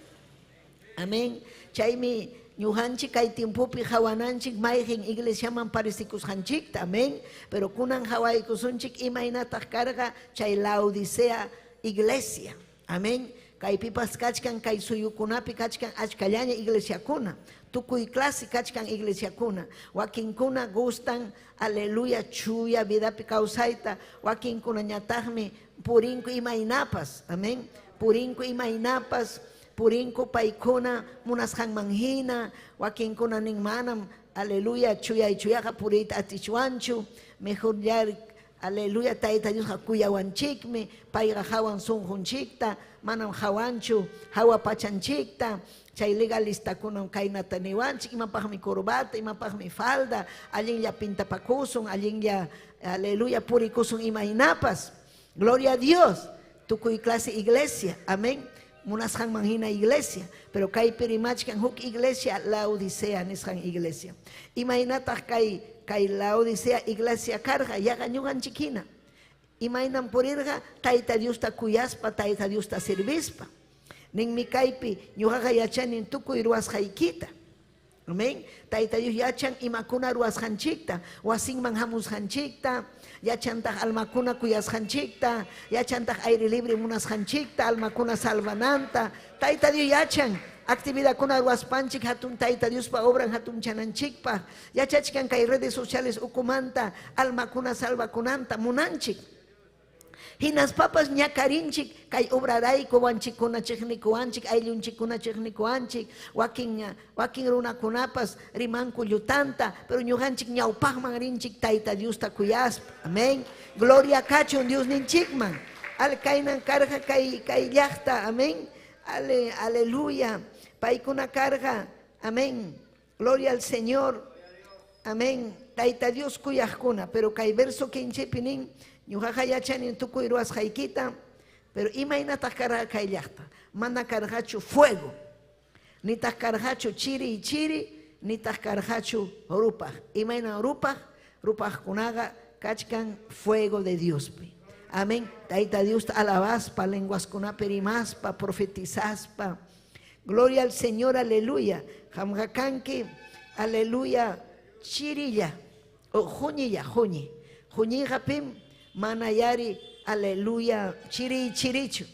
Amén. Chaymi ñuqanchik kay tiempopi qawananchik mayqin iglesiaman parecikusqanchikta. Amén. Pero kunan qawaykusunchik imaynataq karqa chay Laodicea iglesia. Amén. Kaypipas kachkan, kay suyukunapi kachkan achkallaña iglesiakuna. Tukuy clase kachkan iglesiakuna. Wakinkuna gustan, aleluya, chuya vidapi kawsayta. Wakinkunañataqmi purinku imaynapas. Amén. Purinku imaynapas. Purinku paykuna munasqanman hina. Wakinkuna nin manam, aleluya, chuyay chuyaqa puriyta atichwanchu. Mejor ya, aleluya, tayta Diosqa kuyawanchikmi. Payqa hawan sunqunchikta, manam hawanchu hawa pachanchikta. Chay legalistakunam kaynata niwanchik, imapaqmi corbata, imapaqmi falda, allinlla pintapakusun, allinlla, aleluya, purikusun imaynapas. Gloria a Dios. Tukuy clase iglesia, amén. Munasqanman hina iglesia, pero kaypi rimachkan huk iglesia Laodicea nisqan iglesia. Imaynataq kay Laodicea iglesia karqa yaqa ñuqanchik hina. Imaynam purirqa Tayta Diosta kuyaspa, Tayta Diosta servispa. Ninmi kaypi ñuqaqa yachanin tukuy ruwasqaykita. Amén. Tayta Dios yachan imakuna ruwasqanchikta, wasinman hamusqanchikta, yachantaq almakuna kuyasqanchikta, yachantaq aire libre munasqanchikta, almakuna salvananta. Tayta Dios yachan. Actividadkuna ruwaspanchik hatun Tayta Diospa obran hatunchananchikpaq. Yachachkan kay redes sociales ukumanta almakuna salvakunanta munanchik. Hinaspapas ñakarinchik kay obrarayku wanchikkuna chiqnikuwanchik, ayllunchikkuna chiqnikuwanchik, wakin wakin runakunapas rimanku llutanta, pero ñuqanchik ñawpaqman rinchik Tayta Diosta kuyaspa. Amén. Gloria kachun Diosninchikman. Al kaynan karqa kay kay llaqta. Amén. Ale, aleluya. Paykuna karqa. Amén. Gloria al Señor. Amén. Tayta Dios kuyaqkuna, pero kay verso 15 nin, ñuqaqa yachani tukuy ruwasqaykita, pero imaynataq karqa kay llaqta? Mana karqachu fuego, nitaq karqachu chiri chiri, nitaq karqachu rupaq. Imaynan rupaq? Rupaqkunaqa kachkan fuego de Diospi. Amén. Tayta Diosta alabaspa, lenguaskunapi rimaspa, profetizaspa. Gloria al Señor, aleluya. Qamqa kanki, aleluya, chirilla, o huñilla, huñi. Huñiqa pim mana yari, aleluya, chiri chirichu.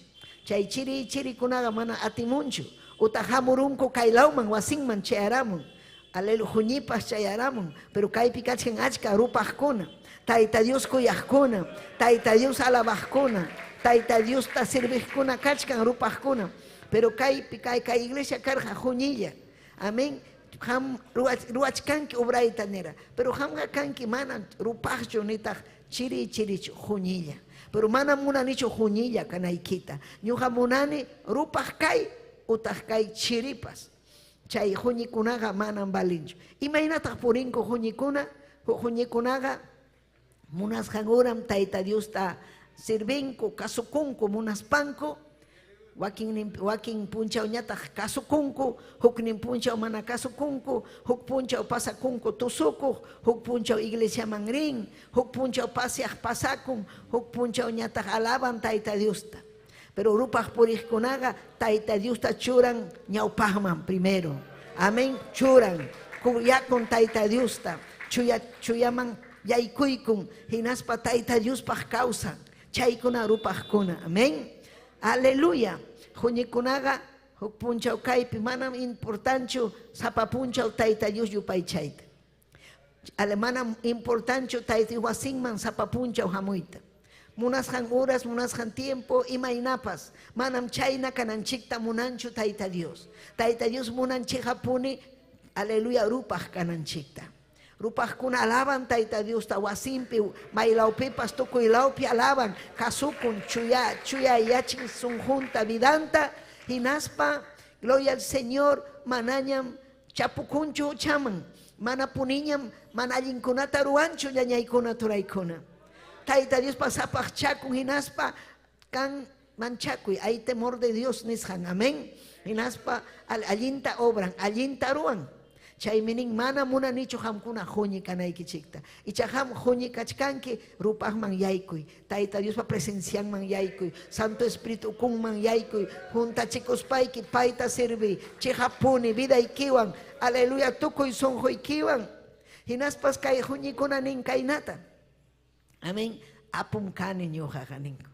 Chay chiri chirikunaqa mana atimunchu. Utaq hamurunku kaylawman wasinman chayaramun. Aleluya, huñipas chayaramun. Pero kaypi kachkan achka rupaqkuna. Tayta Dios kuyaqkuna, Tayta Dios alabaqkuna, Tayta Diosta serviqkuna kachkan rupaqkuna. Pero kaypi kay kay iglesia karqa huñilla. Amén. Qam ruwachkanki obrayta nira. Pero qamqa kanki mana rupaqchu nitaq chiri chirichu huñilla. Pero mana munanichu huñilla kanaykita. Ñuqa munani rupaq kay utaq kay chiripas. Chay huñikunaqa manam valinchu. Imaynataq purinku huñikuna? Huñikunaqa munasqan uram Tayta Diosta sirvinku, kasukunku, munaspanku. Wakin wakin punchawñataq kasukunku, huknin punchaw mana kasukunku, huk punchaw pasakunku tusukuq, huk punchaw iglesiaman rin, huk punchaw paseaq pasakun, huk punchawñataq alaban Tayta Diosta. Pero rupaq puriqkunaqa Tayta Diosta churan ñawpaqman primero. Amén, churan. Kuyakun Tayta Diosta, chuya chuyaman yaykuykun, hinaspa Tayta Diospaq kawsan. Chaykuna rupaqkuna. Amén. Aleluya. Huñikunaqa huk punchaw kaypi manam importanchu sapa punchaw Tayta Dios yupaychayta. Manam importanchu Tayta wasinman sapa punchaw hamuyta. Munasqan horas, munasqan tiempo, imaynapas. Manam chayna kananchikta munanchu Tayta Dios. Tayta Dios munanchikapuni, aleluya, rupaq kananchikta. Rupaqkuna alaban Tayta Diosta wasinpi, maylawpipas tukuylawpi alaban, kasukun chuya chuya yachin sunqunta vidanta, hinaspa, gloria al Señor, manañam chapukunchu huchaman, mana puniñam mana allinkunata ruwanchu ñañaykuna turaykuna. Tayta Diospa sapaqchakun hinaspa kan manchakuy, hay temor de Dios nisqan, amén. Hinaspa allinta obran, allinta ruwan. Chaymi nin mana munanichu qamkuna huñi kanaykichikta. Icha qam huñi kachkanki rupaqman yaykuy, Tayta Diospa presencianman yaykuy, Santo Espíritu ukunman yaykuy, juntachikuspayki payta sirvi, chiqapuni vidaykiwan, aleluya, tukuy sunquykiwan. Hinaspas kay huñikuna nin kaynata. Amén. Apum kani ñuqaqa ninku.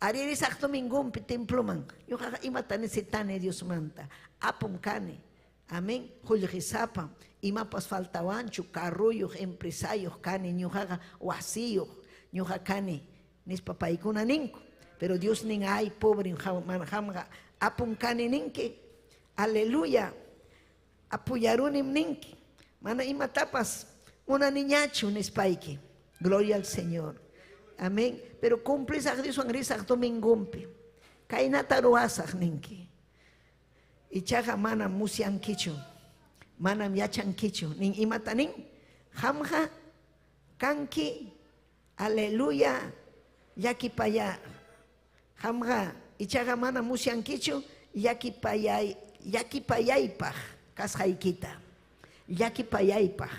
Ari risaq domingonpi temploman, ñuqaqa imata necesitani Diosmanta. Apum kani. Amén. Qullqisapa, imapas faltawanchu, carruyuq, empresayuq kani, ñuqaqa wasiyuq, ñuqa kani, nispa paykuna ninku. Pero Dios nin, ay, pobre, qamqa apum kani ninki. Aleluya. Apuyarunim ninki. Mana imatapas munaniñachu nispayki. Gloria al Señor. Amén. Pero cumplisaq Dioswan risaq domingonpi. Kaynata ruwasaq ninki. Ichaqa manam musyankichu, manam yachankichu. Nin imata nin? Qamqa kanki, aleluya, llakipaya. Qamqa ichaqa mana musyankichu llakipayay, llakipayaypaq kasqaykita. Llakipayaypaq.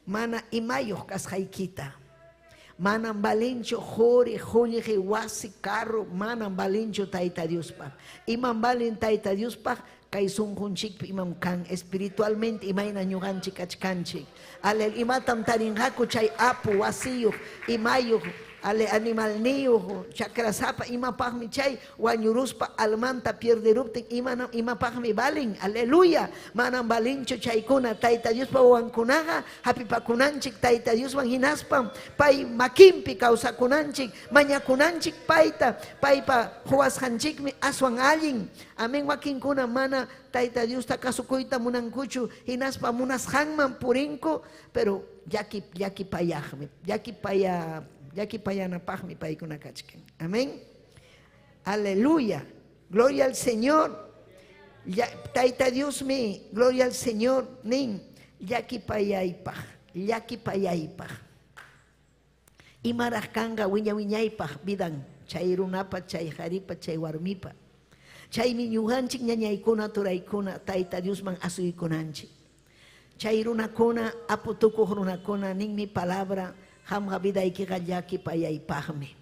Mana imayuq kasqaykita. Manam valinchu quri, qullqi, wasi, carro, manam valinchu Tayta Diospaq. Imam valin Tayta Diospaq kay sunqunchikpi imam kan espiritualmente imayna ñuqanchik kachkanchik. Alel imatam tarinqaku chay apu wasiyuq, imayuq, Ale animalniyuq, chakrasapa, imapaqmi chay wañuruspa almanta pierderuptin, imana imapaqmi valin. Aleluya. Manam valinchu chaykuna. Tayta Diospa wawankunaqa hapipakunanchik Tayta Dioswan hinaspam pay makinpi kawsakunanchik, mañakunanchik payta, paypa quwasqanchikmi aswan allin. Amén. Wakinkuna mana Tayta Diosta kasukuyta munankuchu, hinaspa munasqanman purinku, pero llaki llakipayaqmi, llakipaya llakipayanapaqmi paykuna kachkan. Amén. Aleluya. Gloria al Señor. Tayta Diosmi, gloria al Señor, nin llakipayaypaq, llakipayaypaq. Imaraq kanqa wiña wiñaypaq vidan chay runapa, chay qaripa, chay warmipa. Chaymi ñuqanchik ñañaykuna, turaykuna, Tayta Diosman asuykunanchik. Chay runakuna, apu tukuq runakuna, ninmi palabra, qamqa vidaykiqa llakipayaypaqmi.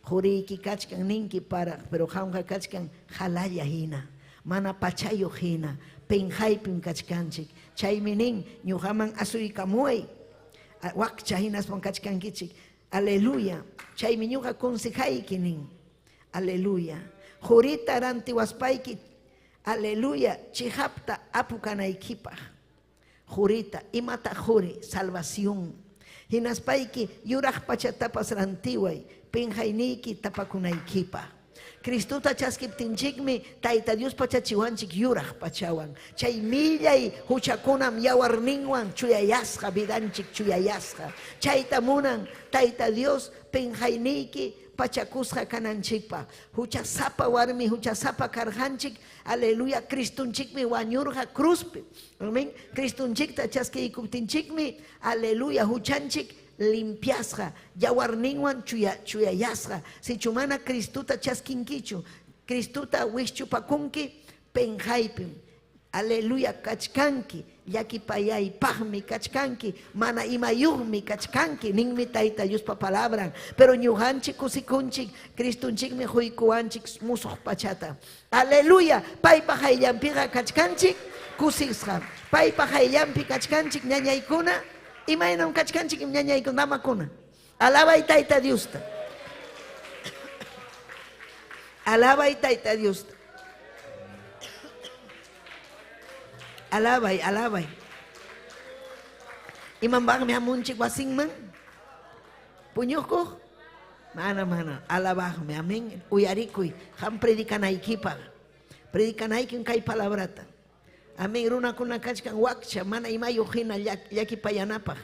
Quriyki kachkan ninki paraq, pero qamqa kachkan qalalla hina, mana pachayuq hina, penqaypim kachkanchik. Chaymi nin, ñuqaman asuykamuway, wakcha hinaspam kachkankichik. Aleluya. Chaymi ñuqa consejayki nin. Aleluya. Qurita rantiwaspayki, aleluya, chiqapta apu kanaykipaq. Qurita, imata quri? Salvación. Hinaspayki yuraq pachatapas rantiway, penqayniyki tapakunaykipaq. Cristota chaskiptinchikmi Tayta Dios pachachiwanchik yuraq pachawan. Chay millay huchakunam yawarninwan chuyayasqa, vidanchik chuyayasqa. Chayta munan Tayta Dios penqayniyki pachakusqa kananchikpaq. Huchasapa warmi, huchasapa karqanchik, aleluya, Cristonchikmi wañurqa cruzpi. Amén. Cristonchikta chaskiykuptinchikmi, aleluya, huchanchik limpiasqa, yawarninwan chuya chuyayasqa. Sichu mana Cristota chaskinkichu, Cristota wischupakunki, penqaypim. Aleluya, kachkanki, llakipayaypaqmi kachkanki, mana imayuqmi kachkanki, ninmi Tayta Diospa palabran. Pero ñuqanchik kusikunchik, Cristonchikmi quykuwanchik musuq pachata. Aleluya, paypa qayllanpiqa kachkanchik kusisqa. Paypa qayllanpi kachkanchik ñañaykuna, imaynam kachkanchik ñañaykuna, damakuna. Alabay Tayta Diosta. Alabay Tayta Diosta. Alabay, alabay. Imampaqmi hamunchik wasinman? Puñukuq? Mana, mana. Alabaqmi, amén. Uyarikuy, qam predicanaykipaq. Predicanaykim kay palabrata. Amén. Runakuna kachkan wakcha, mana imayuq hina llakipayanapaq.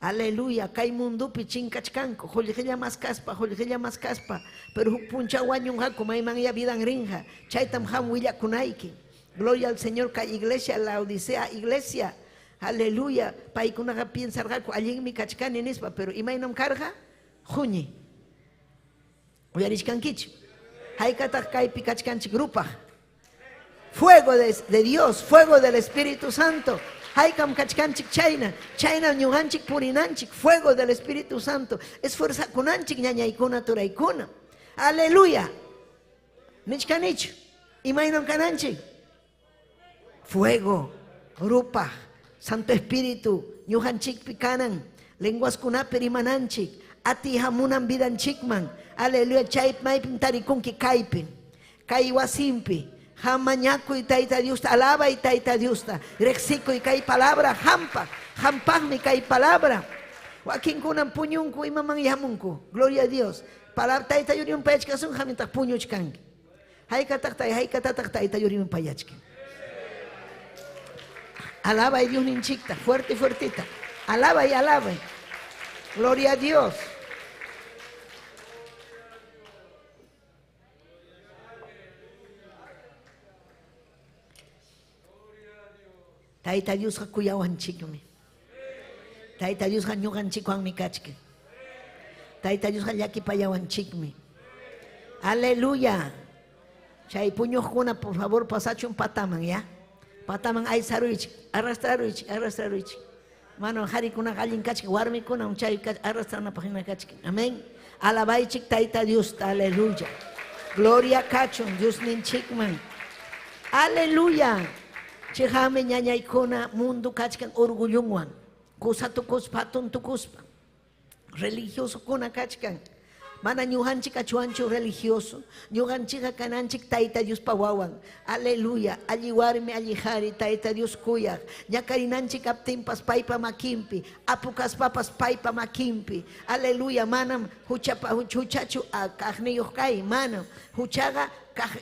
Aleluya, kay mundupi chinkachkanku, qullqilla maskaspa, qullqilla maskaspa, pero huk punchaw wañunqaku, maymanya vidan rinqa. Chaytam qam willakunayki. Gloria al Señor, kay iglesia, la Odisea iglesia. Aleluya, paykunaqa piensarqaku allinmi kachkani nispa, pero imaynam karqa? Quñi. Uyarichkankichu? Haykataq kaypi kachkanchik rupaq? Fuego de Dios, fuego del Espíritu Santo. Haykam kachkanchik chayna, chayna ñuqanchik purinanchik, fuego del Espíritu Santo. Esfuerzakunanchik ñañaykuna, turaykuna. Aleluya. Nichkanichu? Imaynam kananchik? Fuego, rupaq, Santo Espíritu, ñuqanchikpi kanan, lenguaskunapi rimananchik, atiy hamunan vidanchikman. Aleluya, chay maypim tarikunki kaypim, kay wasimpi. Qam mañakuy Tayta Diosta, alabay Tayta Diosta, riqsikuy kay palabra qampaq, qampaqmi kay palabra. Wakinkunam puñunku imaman yamunku. Gloria a Dios. Palabra Tayta Dios payachkasun, qamintaq puñuchkanki. Haykataq tay, haykatataq Tayta Dios payachkan. Alabay Dios ninchikta, fuerte, fuertita. Alabay, alabay. Gloria a Dios. Tayta Diosqa kuyawanchikmi. Tayta Diosqa ñuqanchikwanmi kachkan. Tayta Diosqa llakipayawanchikmi. Aleluya. Chay puñuqkuna, por favor, pasachun pataman, ya. Pataman aysaruychik, arrastraruychik, arrastraruychik. Mano qarikunaqa allin kachkan, warmikunam chay arrastranapaq hina kachkan. Amén. Alabaychik Tayta Diosta, aleluya. Gloria kachun Diosninchikman. Aleluya. Chiqami ñañaykuna mundo kachkan orgullunwan, kusa tukuspa, hatun tukuspa. Religiosokuna kachkan. Mana ñuqanchik achuanchu religioso. Ñuqanchikqa kananchik Tayta Diospa wawan. Aleluya. Alli warmi, alli qari, Tayta Dios kuyaq. Ñakarinanchik kaptinpas paypa makinpi. Apu kaspapas paypa makinpi. Aleluya. Manam huchapa huchachu kaqniyuq kay. Manam. Huchaqa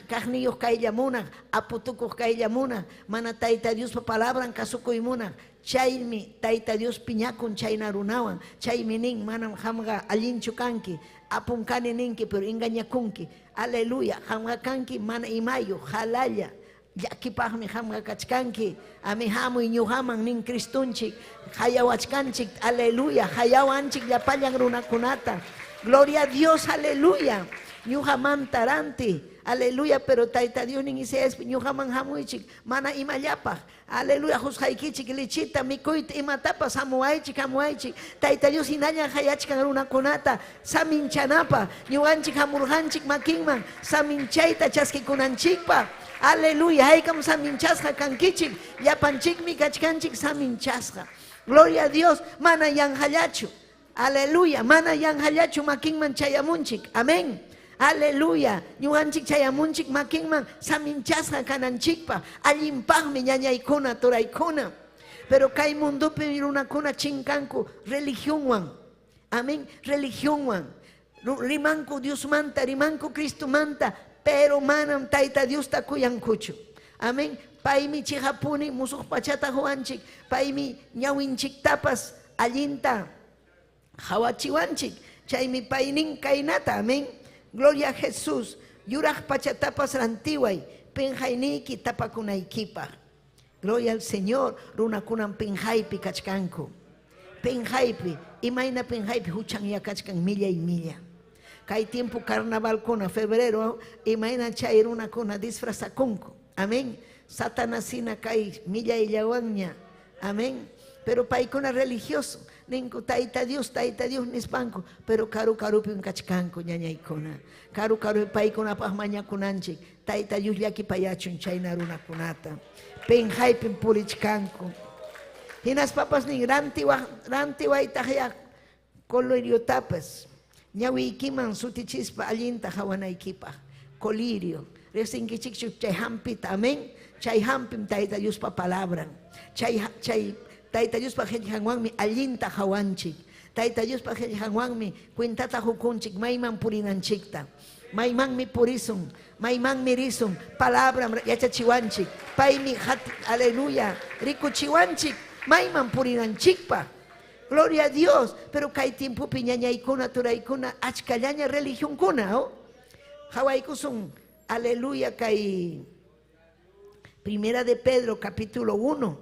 kaqniyuq kaylla munaq. Apu tukuq kaylla munaq. Mana Tayta Diospa palabran kasukuy munaq. Chaymi Tayta Dios piñakun chayna runawan. Chaymi nin, manam qamqa allinchu kanki. Apum kani ninki, pero engañakunki. Aleluya. Qamqa kanki mana imayuq, qalalla. Llakipaqmi qamqa kachkanki. Ami hamuy ñuqaman nin Cristonchik. Qayawachkanchik. Aleluya. Qayawanchik llapallan runakunata. Gloria a Dios. Aleluya. Ñuqamanta ranti. Aleluya. Pero Tayta Dios nin Isaíaspi ñuqaman hamuychik. Mana imallapaq. Aleluya, qusqaykichik lichita, mikuyta, imatapas hamuwaychik, hamuwaychik. Tayta Dios hinallan qayachkan runakunata saminchanapaq. Ñuqanchik hamurqanchik makinman saminchayta chaskikunanchikpaq. Aleluya, haykam saminchasqa kankichik. Llapanchikmi kachkanchik saminchasqa. Gloria a Dios, mana yanqallachu. Aleluya, mana yanqallachu makinman chayamunchik. Amén. Aleluya, ñuqanchik chayamunchik makinman saminchasqa kananchikpaq. Allinpaqmi ñañaykuna, turaykuna. Pero kay mundopi runakuna chinkanku religionwan. Amén, religionwan. Rimanku Diosmanta, rimanku Cristomanta, pero manam Tayta Diosta kuyankuchu. Amén. Paymi chiqapuni musuq pachata huwanchik, paymi ñawinchiktapas allinta hawachiwanchik. Chaymi paynin kaynata, amén. Gloria a Jesús. Yuraq pachatapas rantiway, pinqayniyki tapakunaykipaq. Gloria al Señor, runakunam pinqaypi kachkanku. Pinqaypi, imayna pinqaypi huchanya kachkan millay milla. Kay tiempo carnavalkuna, febrero, imayna chay runakuna disfrazakunku. Amén. Satanasina kay millayllawanña. Amén. Pero paykuna religioso, ninku Tayta Dios, Tayta Dios nispanku, pero karu karupim kachkanku ñañaykuna. Karu karu paykunapaq mañakunanchik. Tayta Dios llakipayachun chayna runakunata. Pinqaypim purichkanku. Hinaspapas nin rantiwaytaqya coliriotapas ñawiykiman sutichispa allinta hawanaykipaq. Colirio. Riqsinkichikchu chay hampita, amén. Chay hampim Tayta Diospa palabran. Chay chay Tayta Diospa qillqanwanmi allinta hawanchik. Tayta Diospa qillqanwanmi cuentata hukunchik mayman purinanchikta. Maymanmi purisun, maymanmi risun, palabram yachachiwanchik. Paymi aleluya, rikuchiwanchik mayman purinanchikpaq. Gloria a Dios. Pero kay tiempopi ñañaykuna, turaykuna, achkallaña religionkuna, oh? Hawaykusun, aleluya, kay Primera de Pedro, capítulo 1.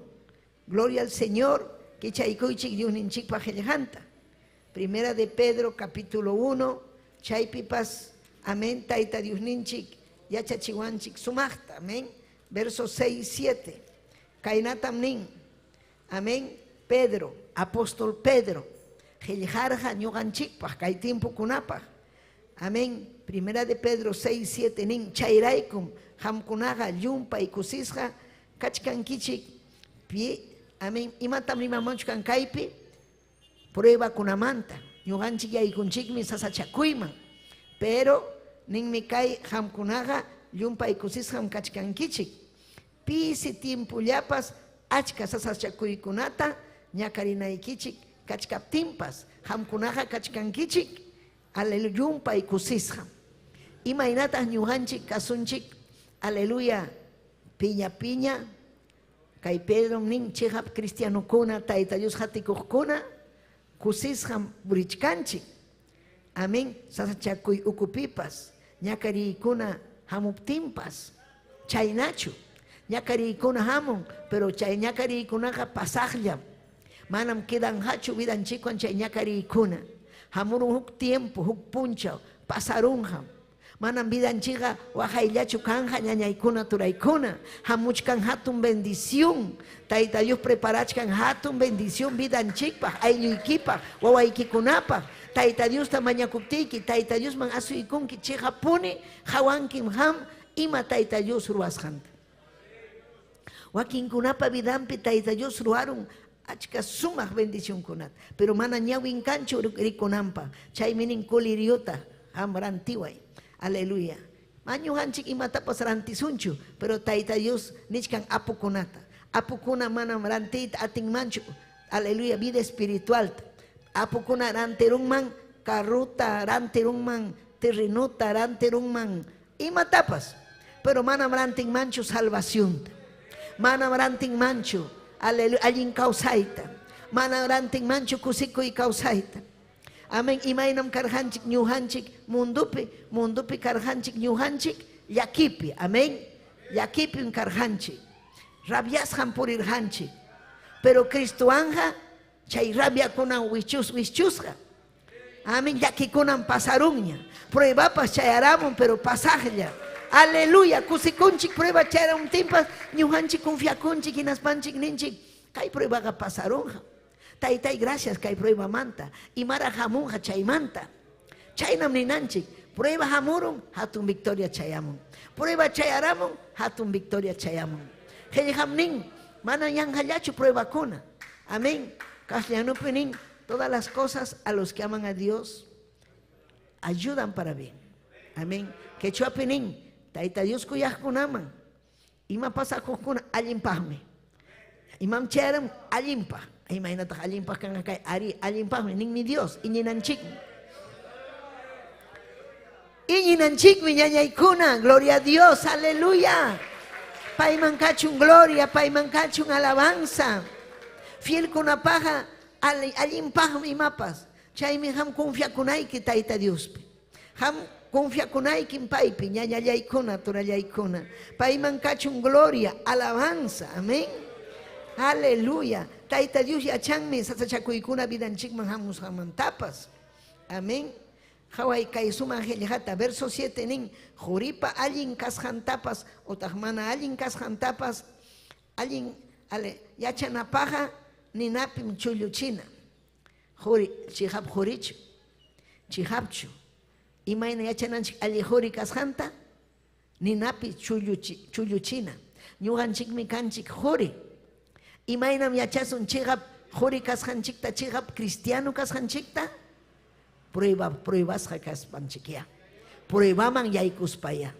Gloria al Señor, kichaykuychik Diosninchikpa qillqanta. Primera de Pedro, capítulo 1. Chaypipas, amén, Tayta Diosninchik, yachachiwanchik sumaqta, amén. Versos 6 y 7. Kaynatam nin, amén. Pedro, apóstol Pedro, qillqarqa ñuqanchikpaq, kay tiempokunapaq. Amén. Primera de Pedro 6, 7 nin, chayraykum qamkunaqa llumpay kusisqa kachkankichik. Pi, amén. Imatam rimamuchkan kaypi? Pruebakunamanta. Ñuqanchik yaykunchikmi sasachakuyman. Pero ninmi kay qamkunaqa llumpay kusisqam kachkankichik. Pisi tiempollapas achka sasachakuykunata ñakarinaykichik kachkaptinpas qamkunaqa kachkankichik aleluya llumpay kusisqam. Imaynataq ñuqanchik kasunchik, aleluya, piña piña, kay Pedro nin chiqap cristianokuna, Tayta Dios hatikuqkuna, kusisqam purichkanchik. Amén. Sasachakuy ukupipas, ñakariykuna hamuptinpas, chaynachu. Ñakariykuna hamun, pero chay ñakariykunaqa pasaqllam. Manam quedanqachu vidanchikwan chay ñakariykuna. Hamurun huk tiempo, huk punchaw, pasarunqam. Manam vidanchikqa waqayllachu kanja ñañaykuna turaykuna. Hamuchkan hatun bendición. Tayta Dios preparachkan hatun bendición vidanchikpaq, aylluykipaq, wawaykikunapaq. Tayta Diosta mañakuptiyki, Tayta Diosman asuykunki chiqapuni hawankim ham ima Tayta Dios ruwasqanta. Wakinkunapa vidanpi Tayta Dios ruwarun Achka sumaq bendicionkunata. Pero mana ñawin kanchu rikunanpaq. Chaymi nin coliriota qam rantiway. Aleluya. Mañuqanchik imatapas rantisunchu, pero Tayta Dios nichkan apukunata. Apukuna manam rantiyta atinmanchu. Aleluya, vida espiritualta. Apukuna rantirunman carruta, rantirunman terrenuta, rantirunman imatapas. Pero manam rantinmanchu salvacionta. Manam rantinmanchu aleluya, allin kawsayta. Manam rantinmanchu kusikuy kawsayta. Amén. Imaynam karqanchik ñuqanchik mundupi, mundupi karqanchik ñuqanchik llakipi. Amén. Llakipim karqanchik. Rabiasqam purirqanchik. Pero Cristowanqa chay rabiakunan wichus wichusqa. Amén. Llakikunan pasarunña. Pruebapas chayaramun, pero pasaqlla. Aleluya. Kusikunchik prueba chayaramuptinpas ñuqanchik confiakunchik hinaspanchik ninchik kay pruebaqa pasarunqa. Taytay, gracias kay pruebamanta. Imaraq hamunqa chaymanta. Chaynam ninanchik. Prueba hamurun, hatun victoria chayamun. Prueba chayaramun, hatun victoria chayamun. Qillqam nin, mana yanqallachu pruebakuna. Amén. Castellanupi nin, todas las cosas a los que aman a Dios ayudan para bien. Amén. Quechuapi nin, Tayta Dios kuyaqkunaman, ima pasakuqkuna allinpaqmi. Imam chayaram allinpaq. Imaynataq allinpaq kanqa kay ari allinpaqmi ninmi Dios, iñinanchikmi. Iñinanchikmi ñañaykuna, gloria a Dios, aleluya. Payman kachun gloria, payman kachun alabanza. Fielkunapaqqa allinpaqmi imapas. Chaymi qam confiakunayki Tayta Diospi. Qam confiakunaykim paypi, ñañallaykuna, turallaykuna. Payman kachun gloria, alabanza, amén. Aleluya. Tayta Dios yachanmi sasachakuykuna vidanchikman hamusqanmantapas. Amén. Qaway kay sumaq qillqata, verso 7 nin, quripa allin kasqantapas otaq mana allin kasqantapas allin ale yachanapaqqa ninapim chulluchina. Quri, chiqap qurichu, chiqapchu. Imayna yachananchik alli quri kasqanta? Ninapi chulluchina. Ñuqanchikmi kanchik quri. Imaynam yachasun chiqap quri kasqanchikta, chiqap cristiano kasqanchikta? Prueba, pruebasqa kaspanchikyá. Pruebaman yaykuspayá.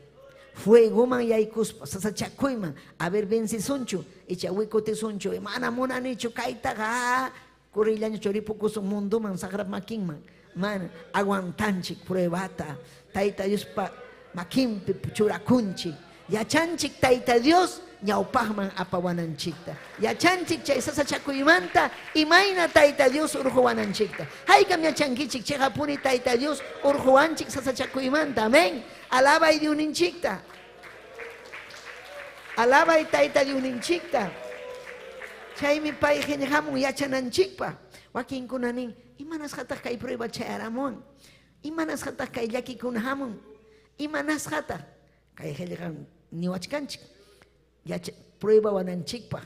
Fuegoman yaykuspa, sasachakuyman. A ver, vencesunchu, icha wikutisunchu. Mana munanichu kaytaqa. Corrillañachu ripukusun munduman, saqrap makinman. Mana aguantanchik pruebata. Tayta Diospa makinpi churakunchik. Yachanchik Tayta Dios ñawpaqman apawananchikta. Yachanchik chay sasachakuymanta imayna Tayta Dios urquwananchikta. Haykam yachankichik chiqapuni Tayta Dios urquwanchik sasachakuymanta. Amén. Alabay Diosninchikta. Alabay Tayta Diosninchikta. Chaymi pay qillqamun yachananchikpaq. Wakinkuna nin, imanasqataq kay prueba chayaramuwan? Imanasqataq kay llakikuna hamun? Imanasqataq? Kay qillqan niwachkanchik. Yacha, prueba wananchikpaq.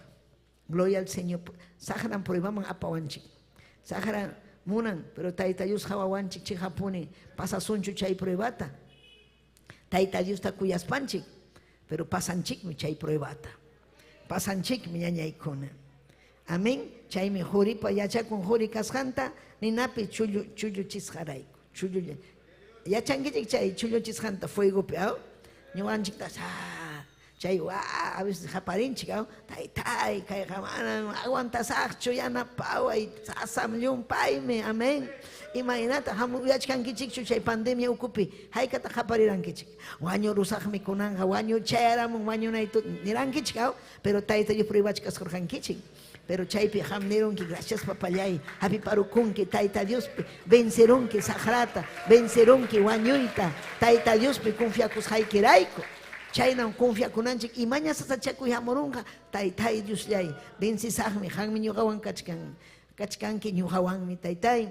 Gloria al Señor. Saqran pruebaman apawanchik. Saqra munan, pero Tayta Dios hawawanchik chiqapuni. Pasasunchu chay pruebata. Tayta Diosta kuyaspanchik, pero pasanchikmi chay pruebata. Pasanchikmi ñañaykuna. Amén. Chaymi quripa yachakun quri kasqanta ninapi chulluchisqarayku. Chullu yachankichik chay chulluchisqanta fuegopi, aw? Ñuqanchikta chay a veces qaparinchik, aw? Taytay, kayqa manam aguantasaqchu, yanapaway, sasam llumpaymi, amén. Imaynata hamuyachkankichikchu chay pandemia ukupi, haykata qaparirankichik. Wañurusaqmi kunanqa, wañu chayaramun wañunaytu nirankichik, aw? Pero Tayta Dios pruebachkasqurqankichik. Pero chaypi qam nirunki, gracias papallay, hapiparukunki Tayta Diospi, vencerunki saqrata, vencerunki wañuyta, Tayta Diospi confiakusqaykirayku. Chaynam confiakunanchik imaña sasachakuy hamurunqa, Taytay Diosllay, vencisaqmi, qammi ñuqawan kachkan, kachkanki ñuqawanmi, Taytay,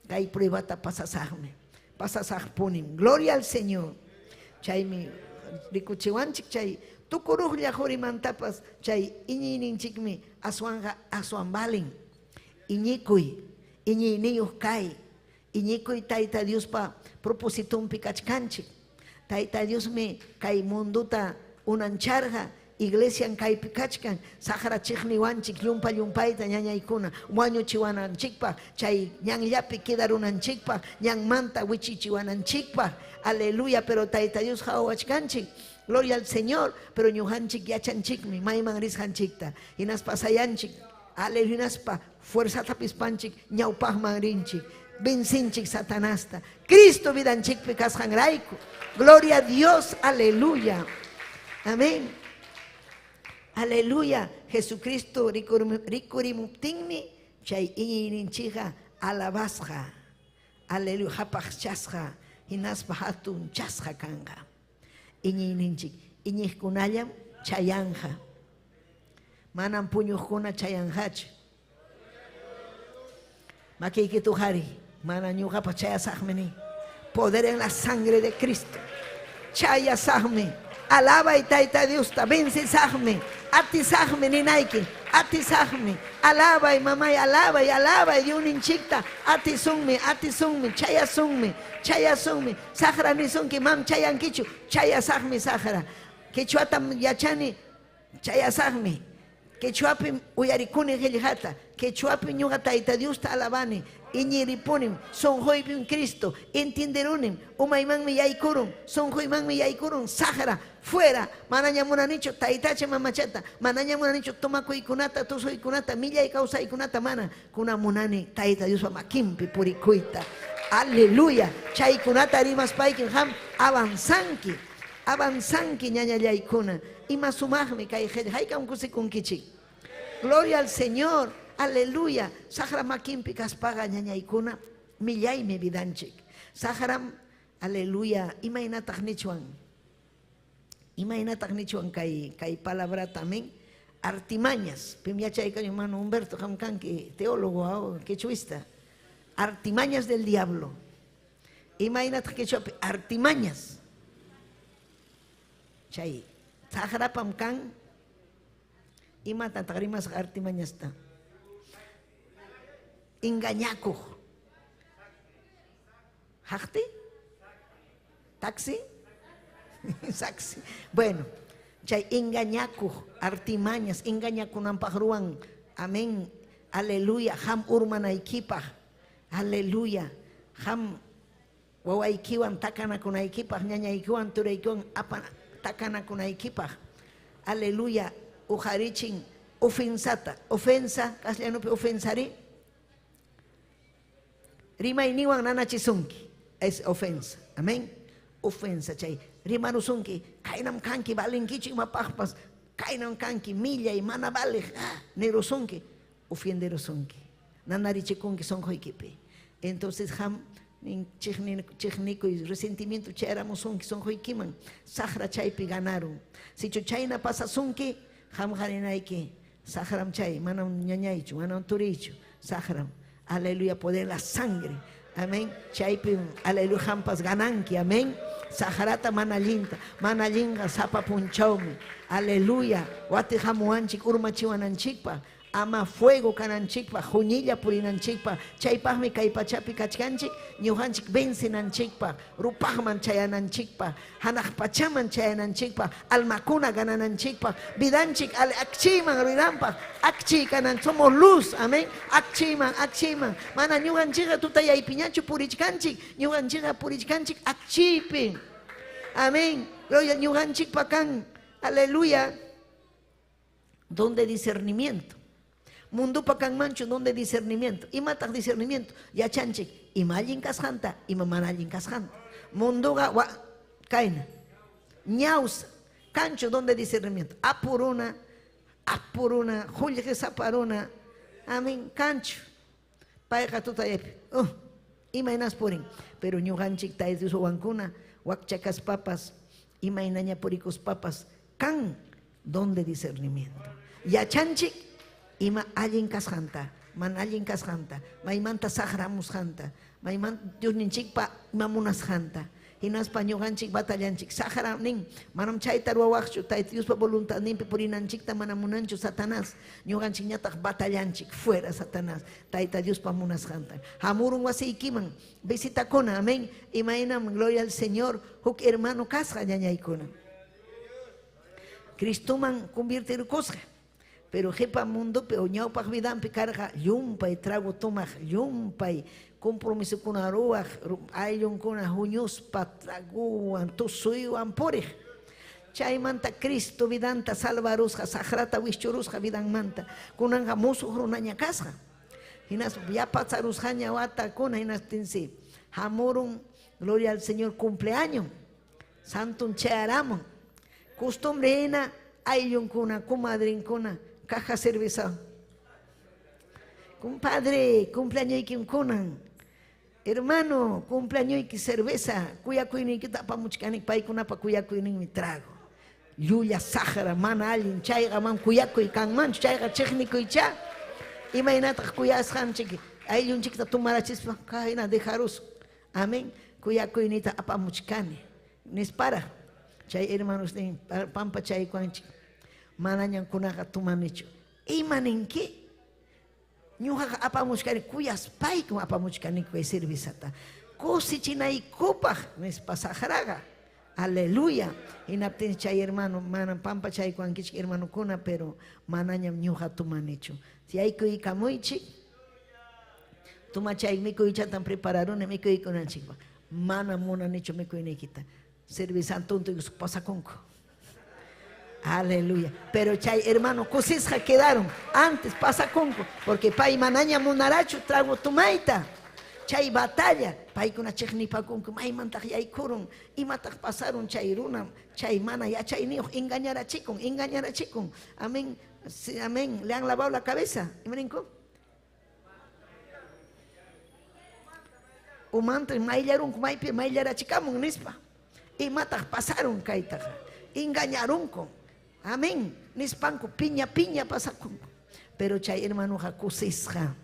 kay pruebata pasasaqmi, pasasaqpunim. Gloria al Señor. Chaymi rikuchiwanchik chay tukuruqlla qurimantapas chay iñiyninchikmi aswanqa aswan valin. Iñikuy, iñiyniyuq kay, iñikuy Tayta Diospa propositonpi kachkanchik. Tayta Diosmi kay munduta unancharqa. Iglesian kaypi kachkan, saqra chiqniwanchik llumpa llumpayta ñañaykuna, wañuchiwananchikpaq, chay ñanllapi quedarunanchikpaq, ñanmanta wichichiwananchikpaq. Aleluya, pero Tayta Dios qawawachkanchik. Gloria al Señor, pero ñuqanchik yachanchikmi mayman risqanchikta. Hinaspa sayanchik, aleluya, hinaspa fuerzata pispanchik ñawpaqman rinchik. Vencinchik Satanasta. Cristo vidanchikpi kasqanrayku. Gloria a Dios, aleluya. Amén. Aleluya. Jesucristo rikurimuptinmi chay iñiyninchikqa alabasqa. Aleluya, hapaqchasqa hinaspa hatunchasqa kanqa. Iñiyninchik, iñiqkunallam chayanqa. Manam puñuqkuna chayanqachu. Makiyki tuqariy, mana ñuqapa chayasaqmi ni. Poder en la sangre de Cristo. Chayasaqmi. Alabay Tayta Diosta, vencesaqmi, atisaqmi ninayki, atisaqmi. Alabay mamay, alabay, alabay Diosninchikta, atisunmi, atisunmi, chayasunmi, chayasunmi. Saqra nisunki, mam chayankichu, chayasaqmi saqra. Quechuatam yachani, chayasaqmi. Quechuapim uyarikuni qillqata, quechuapim ñuqa Tayta Diosta alabani, iñiripunim, sunquypim Cristo, entienderunim, umaymanmi yaykurun, sunquymanmi yaykurun, saqra, fuera, manaña munanichu taytacha mamachata, manaña munanichu tomakuykunata, tusuykunata, millay kawsaykunata, mana, kuna munani Tayta Diospa makinpi purikuyta. Aleluya, chaykunata rimaspaykim qam avanzanki, avanzanki ñañallaykuna. Ima sumaqmi kay qillqa, haykam kusikunkichik. Gloria al Señor, aleluya. Saqra makinpi kaspaqa ñañaykuna, millaymi vidanchik. Saqram, aleluya, imaynataq nichwan? Imaynataq nichwan kay kay palabrata, amén? Artimañas. Pim yachaykañu, hermano Humberto, qam kanki teólogo, quechuista. Artimañas del diablo. Imaynataq quechuapi artimañas? Chay saqrapam kan. Imatataq rimasqa artimañasta? Engañakuq. Haqti? Taxi? Saxi. Bueno, chay engañakuq, artimañas, engañakunanpaq ruwan. Amén. Aleluya. Ham urmanaykipaq. Aleluya. Ham wawaykiwan takanakunaykipaq, ñañaykiwan, turaykiwan apa takanakunaykipaq. Aleluya. Uqarichin ofensata. Ofensa, castellanupi ofensari. Rimayniwan nanachisunki. Es ofensa. Amén. Ofensa chay. Rimarusunki, kaynam kanki valinkichu imapaqpas, kaynam kanki millay mana valiq, nirusunki, ofenderusunki. Nanarichikunki sunquykipi. Entonces ham nin chiqnikuy resentimiento chayaramusunki sunquykiman, saqra chaypi ganarun. Sichu chayna pasasunki, qamqa rinayki, saqram chay, manam ñañaychu, manam turiychu, saqram. Aleluya, poder la sangre. Amén. Chaypi, aleluya, hampas gananki. Amén. Saqrata mana allinta, mana allinqa sapa punchawmi. Aleluya. Wati hamuwanchik urmachiwananchikpaq, ama fuego kananchikpaq, huñilla purinanchikpaq. Chaypaqmi kay pachapi kachkanchik, ñuqanchik vencenanchikpaq, rupaqman chayananchikpaq, hanaq pachaman chayananchikpaq, almakuna ganananchikpaq, vidanchik al akchiyman rinanpaq, akchiy kanan, somos luz, amén. Akchiyman, akchiyman. Mana ñuqanchikqa tutayaypiñachu purichkanchik, ñuqanchikqa purichkanchik akchiypi. Amén. Gloria ñuqanchikpa kan. Aleluya. Don de discernimiento. Mundupa kanmanchu don de discernimiento. Imataq discernimiento? Yachanchik ima allin kasqanta, ima mana allin kasqanta. Munduqa kayna. Ñawsa, kanchu don de discernimiento. Apuruna, apuruna, qullqi saparuna. Amén, kanchu. Payqa tutayaypi. Imaynas purin. Pero ñuqanchik Tayta Dios wawankuna, wakcha kaspapas, imaynaña purikuspapas, kan don de discernimiento. Yachanchik ima allin kasqanta, mana allin kasqanta, maymanta saqramusqanta, mayman Diosninchikpa ima munasqanta. Hinaspa ñuqanchik batallanchik. Saqra nin, manam chayta ruwawaqchu, Tayta Diospa voluntadninpi purinanchikta mana munanchu Satanás. Ñuqanchikñataq batallanchik, fuera Satanás, Tayta Diospa munasqanta. Hamurun wasiykiman, visitakuna, amén. Imaynam, gloria al Señor, huk hermano kasqa ñañaykuna. Cristoman convertirkusqa. Pero qipa mundopi o ñawpaq vidanpi karqa llumpay trago tomaq, llumpay compromisokuna ruwaq, ayllunkuna huñuspa tragowan, tusuywan puriq. Chaymanta Cristo vidanta salvarusqa, saqrata wischurusqa vidanmanta. Kunanqa musuq runaña kasqa. Hinaspa yapacharusqaña watakuna hinaptinsi hamurun, gloria al Señor, cumpleaños. Santun chayaramun. Costumbre hina ayllunkuna, comadrinkuna, caja cerveza. Compadre, cumpleañoykim kunan. Hermano, cumpleañoyki cerveza, kuyakuyniykita apamuchkani, paykunapa kuyakuyninmi trago. Llulla saqra, mana allin, chayqa man kuyakuy kanmanchu, chayqa chiqnikuycha. Imaynataq kuyasqanchik ayllunchikta tumarachispa kayna dejarusun. Amén. Kuyakuynita apamuchkani. Nisparaq chay hermanos nin pampachaykuwanchik. Manañam kunaqa tumanichu. Ima ninki? Ñuqaqa apamuchkani kuyaspaykum apamuchkani kay cervezata. Kusichinaykupaq nispa saqraqa. Aleluya. Hinaptin chay hermano manam pampachaykuwankichik hermanokuna, pero manañam ñuqa tumanichu. Tiyaykuykamuychik. Tumachay mikuychatan prepararuni mikuykunanchikpaq. Mana munanichu mikuyniykita. Cervezan tontuykuspa pasakunku. Aleluya. Pero chay hermano kusisqa quedaron. Antes pasakunku. Porque pay manaña munarachu trago tumayta. Chay batalla, paykuna chiqnipakunku, maymantaq yaykurun, imataq pasarun chay runam, chay mana yachayniyuq engañarachikun, engañarachikun. Amén, sí, amén. Le han lavado la cabeza. ¿Imaninku? Umanta mayllarunku, maypi mayllarachikamun nispa. Imataq pasarun kaytaqa. Engañarunku. Amén. Nispanku piña piña pasakunku. Pero chay hermanoqa kusisqa.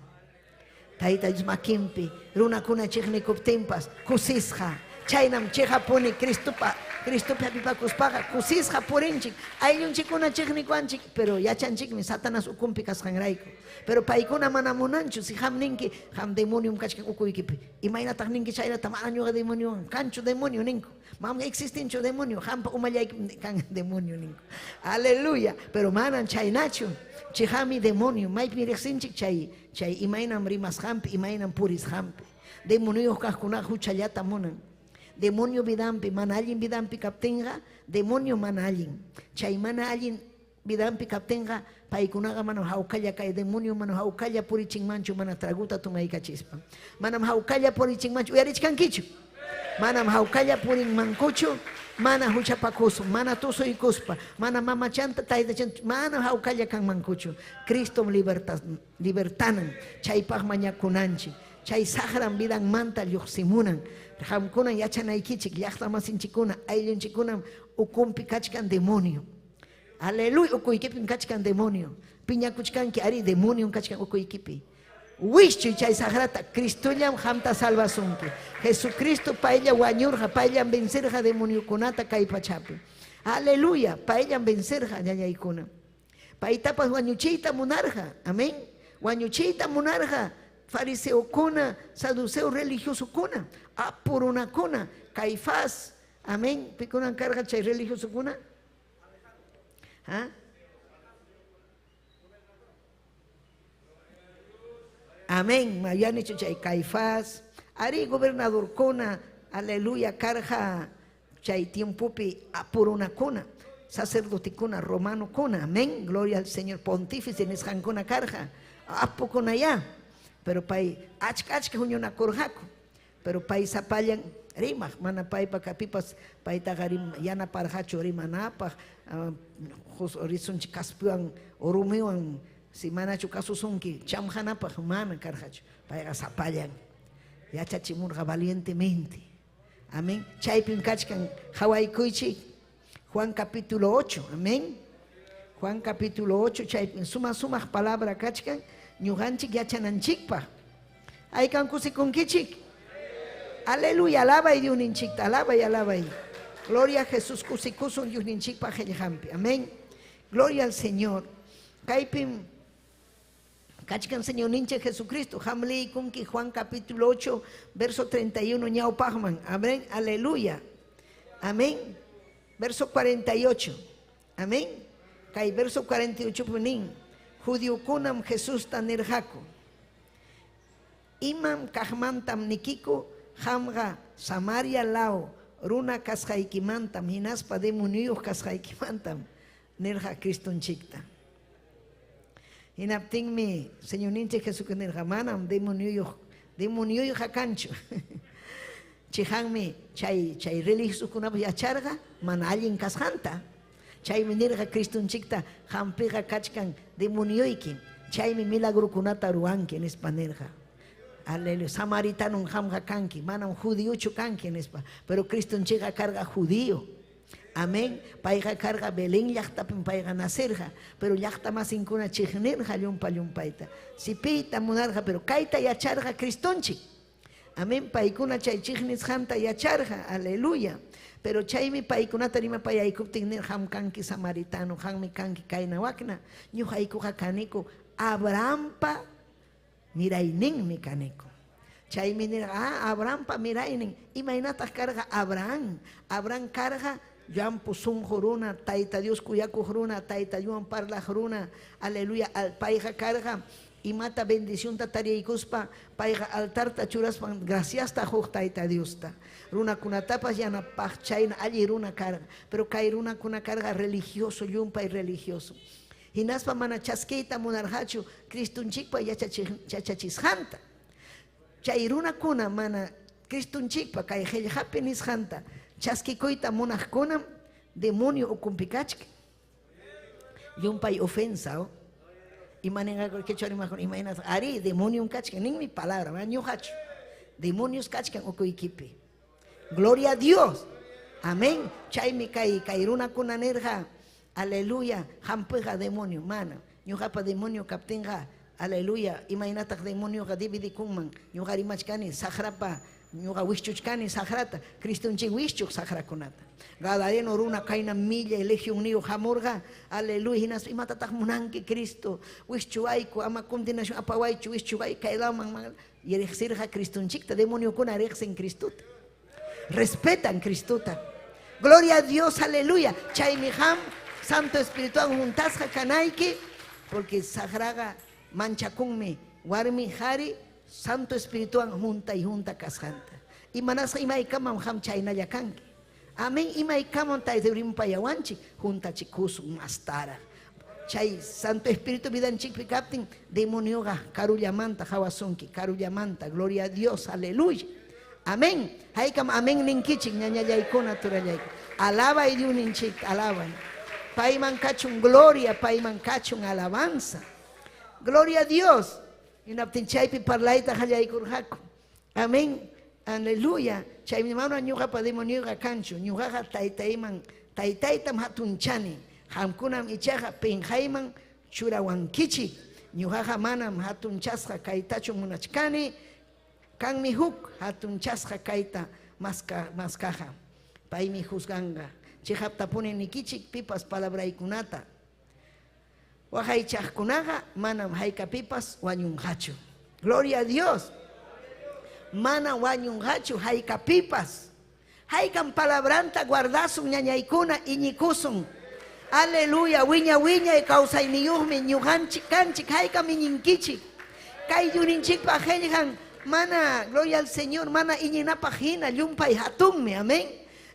Tayta Dios makinpi runakuna chiqnikuptinpas kusisqa. Chaynam chiqapuni Cristopa Cristopi hapipakuspaqa kusisqa purinchik. Ayllunchikkuna chiqnikuwanchik, pero yachanchikmi Satanás ukunpi kasqanrayku. Pero paykuna mana munanchu, si qam ninki, qam demoniom kachkan ukuykipi. Imaynataq ninki chaynata mana ñuqa demoniowan kanchu demonio ninku. Manam existinchu demonio, qampa umallaykim kan demonio ninku. Aleluya, pero manam chaynachu. Chiqami demonio, maypim riqsinchik chay chay imaynam rimasqanpi, imaynam purisqanpi. Demonioyuq kaqkunaqa huchallata munan. Demonio vidanpi, mana allin vidanpi kaptinqa, demonio mana allin. Chay mana allin vidanpi kaptinqa, paykunaqa manam hawkalla kay demonio manam hawkalla purichinmanchu mana traguta tumaykachispa. Manam hawkalla purichinmanchu, uyarichkankichu? Manam hawkalla purinmankuchu, mana huchapakuspa, mana tusuykuspa, mana mamachanta, taytachanta, manam hawkalla kanmankuchu. Cristom libertanan, chaypaq mañakunanchik. Chay saqram vidanmanta lluqsimunan. Qamkuna yachanaykichik, llaqtamasinchikkuna, ayllunchikkunam ukunpi kachkan demonio. Aleluya, ukuykipim kachkan demonio. Piñakuchkanki, ari demoniom kachkan ukuykipi. Wischuy chay saqrata, Cristollam qamta salvasunki. Jesucristo paylla wañurqa, payllam vencerqa demoniokunata kay pachapi. Aleluya, payllam vencerqa ñañaykuna. Paytapas wañuchiyta munarqa, amén. Wañuchiyta munarqa fariseokuna, saduceo religiosokuna, apurunakuna, Caifás, amén. Pikunan karqa chay religiosokuna? ¿Ah? Amén. Mayanichu chay Caifás, ari gobernadorkuna, aleluya, karqa chay tiempopi apurunakuna, sacerdotekuna, romanokuna, amén. Gloria al Señor, pontífice nisqankuna karqa, apukuna ya. Pero pay achka achka huñunakurqaku, pero pay sapallan rimaq, mana paypa kapipas paytaqa yanaparqachu rimanapaq, risunchik kaspiwan rumiwan si manachu kasusunki chamqanapaq mana karqachu, payqa sapallan yachachimurqa valientemente. Amén. Chaypim kachkan qawaykuychik Juan capítulo 8, amén. Juan capítulo 8, chaypim suma sumaq palabra kachkan ñuqanchik yachananchikpaq. Aykan kusikunkichik. Aleluya, alabay Diosninchikta, alabay, alabay. Gloria a Jesús, kusikusun Diosninchikpaq qillqanpi. Amén. Gloria al Señor. Kaypim kachkan Señorninchik Jesucristo. Qam liykunki Juan capítulo 8, verso 31 ñawpaqman. Amén. Aleluya. Amén. Verso 48. Amén. Kay verso 48 nin, judiokunam Jesusta nirqaku. Imam kaqmantam nikiku, qamqa Samaria law runa kasqaykimantam hinaspa demonioyuq kasqaykimantam nirqa Cristonchikta. Hinaptinmi Señorninchik Jesucristo nirqa, manam demonioyuq demonioyqa kanchu. Chiqanmi chay chay religiosokunapas yacharqa mana allin kasqanta. Chaymi nirqa Cristonchikta, qampiqa kachkan demonioykim, chaymi milagrokunata ruwanki nispa nirqa. Aleluya. Samaritano qamqa kanki, manam judiochu kanki nispa. Pero Cristonchikqa karqa judío. Amén. Payqa karqa Belén llaqtapim payqa nacerqa, pero llaqta masinkuna chiqnirqa llumpa llumpayta. Sipiyta munarqa, pero kayta yacharqa Cristonchik. Amén. Paykuna chay chiqnisqanta yacharqa. Aleluya. Pero chaymi paykunata rimapayaykuptin nirqa, qam kanki samaritano, qammi kanki kayna wakna. Ñuqaykuqa kaniku Abrahampa mirayninmi kaniku. Chaymi nirqa, ah, Abrahampa miraynin. Imaynataq karqa Abraham? Abraham karqa llampu sunqu runa, Tayta Dios kuyakuq runa, Tayta Dioswan parlaq runa. Aleluya. Payqa karqa imata bendicionta tariykuspa, payqa altarta churaspan graciasta huk Tayta Diosta. Runakunatapas yanapaq chayna alli runa karqa. Pero kay runakuna karqa religioso, llumpay religioso. Hinaspa mana chaskiyta munarqachu Cristonchikpa yachachisqanta. Chay runakuna mana Cristonchikpa kay qillqapi nisqanta chaskikuyta munaqkunam demonio ukunpi kachkan. Llumpay ofensa, oh. Ima ninqaku quechua rimaqkuna imaynas ari demoniom kachkan ninmi palabra, mana ñuqachu. Demonios kachkan ukuykipi. Gloria a Dios. Amén. Chaymi kay kay runakuna nirqa, aleluya, hampiqa demonio, mana. Ñuqapa demonio kaptinqa, aleluya, imaynataq demonioqa dividikunman. Ñuqa rimachkani saqrapa, ñuqa wischuchkani saqrata, Cristonchik wischuq saqrakunata. Gadareno runa kayna millay legionniyuq hamurqa, aleluya, hinaspa imatataq munanki Cristo, wischuwayku, ama condenación apawaychu, wischuway kay lawman. Riqsirqa Cristonchikta, demoniokuna riqsin Cristota. Respetan Cristota. Gloria a Dios, aleluya. Chaymi qam Santo Espirituwan juntasqa kanayki, porque saqraqa manchakunmi warmi qari Santo Espirituwan juntay junta kasqanta. Imanasqa imaykamam qam chaynalla kanki. Amén. Imaykamam Tayta rimapayawanchik juntachikusun mastaraq. Chay Santo Espíritu vidanchikpi kaptin demonioqa karullamanta qawasunki, karullamanta. Gloria a Dios, aleluya. Amén. Haykam amén ninkichik ñañallaykuna turallaykuna. Alabay Diosninchik, alabay. Payman kachun gloria, payman kachun alabanza. Gloria a Dios. Hinaptin chaypi parlayta qallaykurqaku. Amén. Aleluya. Chaymi mana ñuqapa demonioqa kanchu. Ñuqaqa taytayman, taytaytam hatunchani. Qamkunam ichaqa pinqayman churawankichik. Ñuqaqa manam hatunchasqa kaytachu munachkani. Kanmi huk hatunchasqa kayta maskaqa. Paymi juzganqa. Chiqaptapuni nikichik pipas palabraykunata waqaychaqkunaqa manam haykapipas wañunqachu. Gloria a Dios. Mana wañunqachu haykapipas. Haykam palabranta guardasun ñañaykuna iñikusun. Aleluya, wiña wiñay kawsayniyuqmi ñuqanchik kanchik haykam iñinkichik. Kay yuninchikpa qillqan mana, gloria al Señor, mana iñinapaq hina llumpay hatunmi, amén.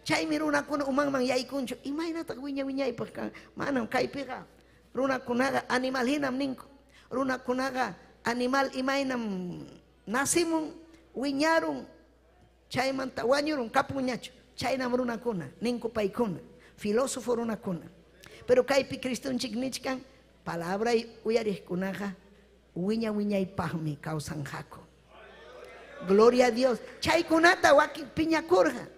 Chaymi runakuna umanman yaykunchu, imaynataq wiña wiñaypaq kan, manam kaypiqa runakunaqa animal hinam ninku. Runakunaqa animal imaynam nasimun, wiñarun, chaymanta wañurun, kapunñachu. Chaynam runakuna, ninku paykuna, filósofo runakuna. Pero kaypi Cristonchik nichkan, palabra uyariqkunaqa wiña wiñaypaqmi kawsanqaku. Gloria a Dios. Chaykunata wakin piñakurqa.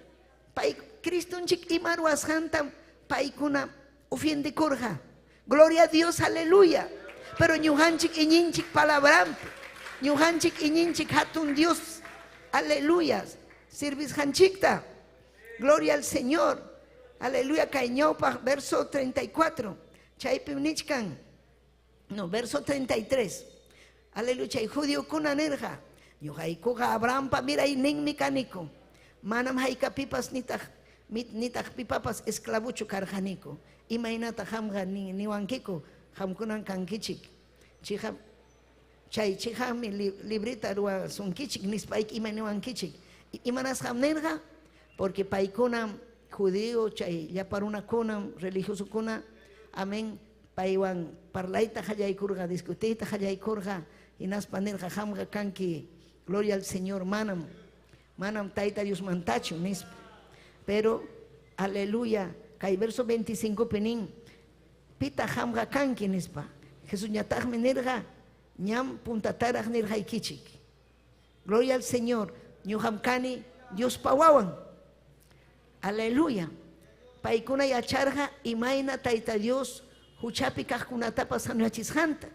Pay Cristonchik ima ruwasqantam paykuna ofiendekurqa. Gloria a Dios, aleluya. Pero ñuqanchik iñinchik palabrampi. Ñuqanchik iñinchik hatun Dios, aleluya. Sirvisqanchikta. Gloria al Señor. Aleluya, kay ñawpaq verso 34. Chaypim nichkan. No, verso 33. Aleluya, chay judiokuna nirqa. Ñuqaykuqa Abrahampa mirayninmi kaniku. Manam haykapipas nitaq Nitaq pipapas esclavochu karqaniku. Imaynataq qamqa niwankiku, qamkunam kankichik chiqap chay chiqapmi libreta ruwasunkichik nispayki ima niwankichik? Imanasqam nirqa? Porque paykunam judío chay llapa runakunam religiosokuna, amén, paywan parlayta qallaykurqa, discutiyta qallaykurqa, hinaspa nirqa, qamqa kanki, gloria al Señor, manam manam Tayta Diosmantachu, nispa. Pero, aleluya, kay verso 25 pi nin, pitaq qamqa kanki, nispa. Jesusñataqmi nirqa, ñam puntataraq nirqaykichik. Gloria al Señor, ñuqam kani Diospa wawan. Aleluya. Paykuna yacharqa imayna Tayta Dios huchapi kaqkunatapas sanuyachisqanta.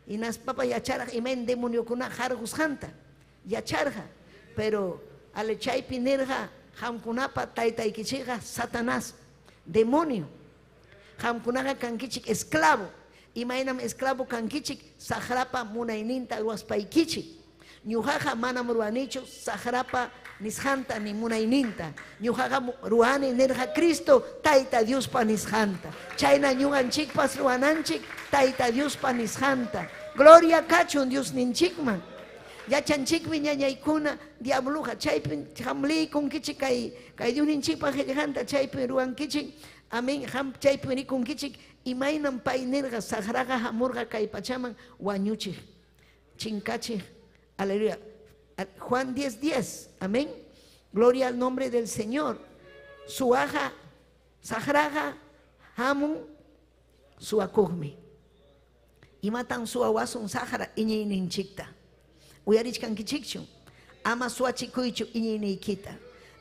Hinaspapa yacharqa imayna demoniokuna qarqusqanta. Yacharqa. Pero ale chaypi nirqa qamkunapa taytaykichikqa Satanás, demonio. Qamkunaqa kankichik esclavo. Imaynam esclavo kankichik saqrapa munayninta ruwaspaykichik. Ñuqaqa manam ruwanichu saqrapa nisqanta ni munayninta. Ñuqaqa ruwani nirqa Cristo Tayta Diospa nisqanta. Chayna ñuqanchikpas ruwananchik Tayta Diospa nisqanta. Gloria kachun Diosninchikman. Yachanchikmi ñañaykuna diabloqa chaypi qam liykunkichik kay kay Diosninchikpa qillqanta chaypi ruwankichik. Amén. Qam chaypi rikunkichik imaynam pay nirqa saqraqa hamurqa kay pachaman wañuchiq, chinkachiq. Aleluya. Juan 10:10. 10. Amén. Gloria al nombre del Señor. Suaja, saqraqa hamun suwakuqmi. Imatan suwawasun saqra iñiyninchikta? Uyarichkankichikchu? Ama suwachikuychu iñiyniykita.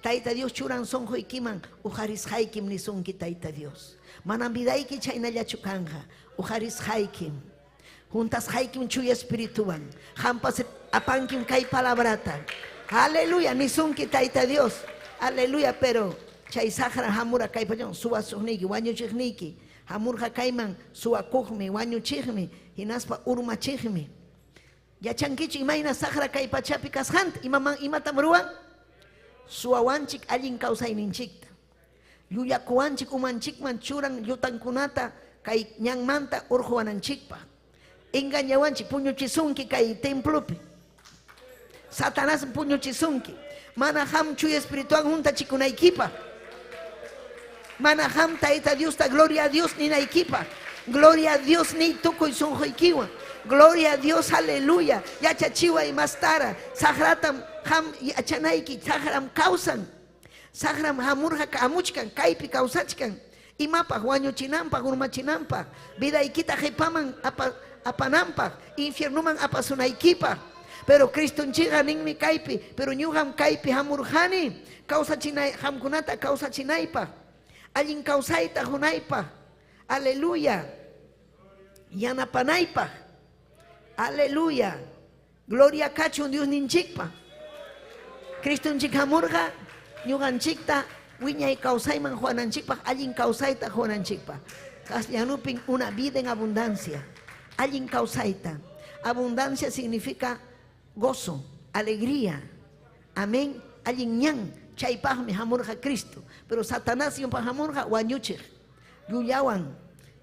Tayta Dios churan sunquykiman uqarisqaykim nisunki Tayta Dios. Manam vidayki chaynallachu kanqa, uqarisqaykim. Juntasqaykim Chuya Espirituwan. Qampas apankim kay palabrata. Aleluya, nisunki Tayta Dios. Aleluya, pero chay saqra hamura kay pachaman suwasuqniyki, wañuchiqniyki. Hamurqa kayman suwakuqmi, wañuchiqmi, hinaspa urmachiqmi. Yachankichu imayna saqra kay pachapi kasqanta? Imaman imatam ruwan? Suwawanchik allin kawsayninchikta. Llullakuwanchik umanchikman churan llutankunata kay ñanmanta urquwananchikpaq. Engañawanchik, puñuchisunki kay templopi. Satanás puñuchisunki. Mana qam Chuya Espirituwan juntachikunaykipaq. Mana qam Tayta Diosta gloria a Dios ninaykipaq. Gloria a Dios niy tukuy sunquykiwan. Gloria a Dios, aleluya. Yachachiway mastara. Saqratam qam yachanayki, saqram kawsan. Saqram hamurqa hamuchkan, kaypi kawsachkan. Imapaq? Wañuchinanpaq, urmachinanpaq, vidaykita qipaman apananpaq, infiernoman apasunaykipaq. Pero Cristonchikqa ninmi kaypi, pero ñuqam kaypi hamurqani kawsachinay qamkunata kawsachinaypaq, allin kawsayta qunaypaq. Aleluya. Yanapanaypaq. Aleluya. Gloria kachun Diosninchikpa. Cristonchik hamurqa ñuqanchikta wiñay kawsayman quwananchikpaq, allin kawsayta quwananchikpaq. Castellanopin una vida en abundancia. Allin kawsayta. Abundancia significa gozo, alegría. Amén. Allin ñan. Chaypaqmi hamurqa Cristo. Pero Satanás yumpaq hamurqa wañuchiq, llullawan,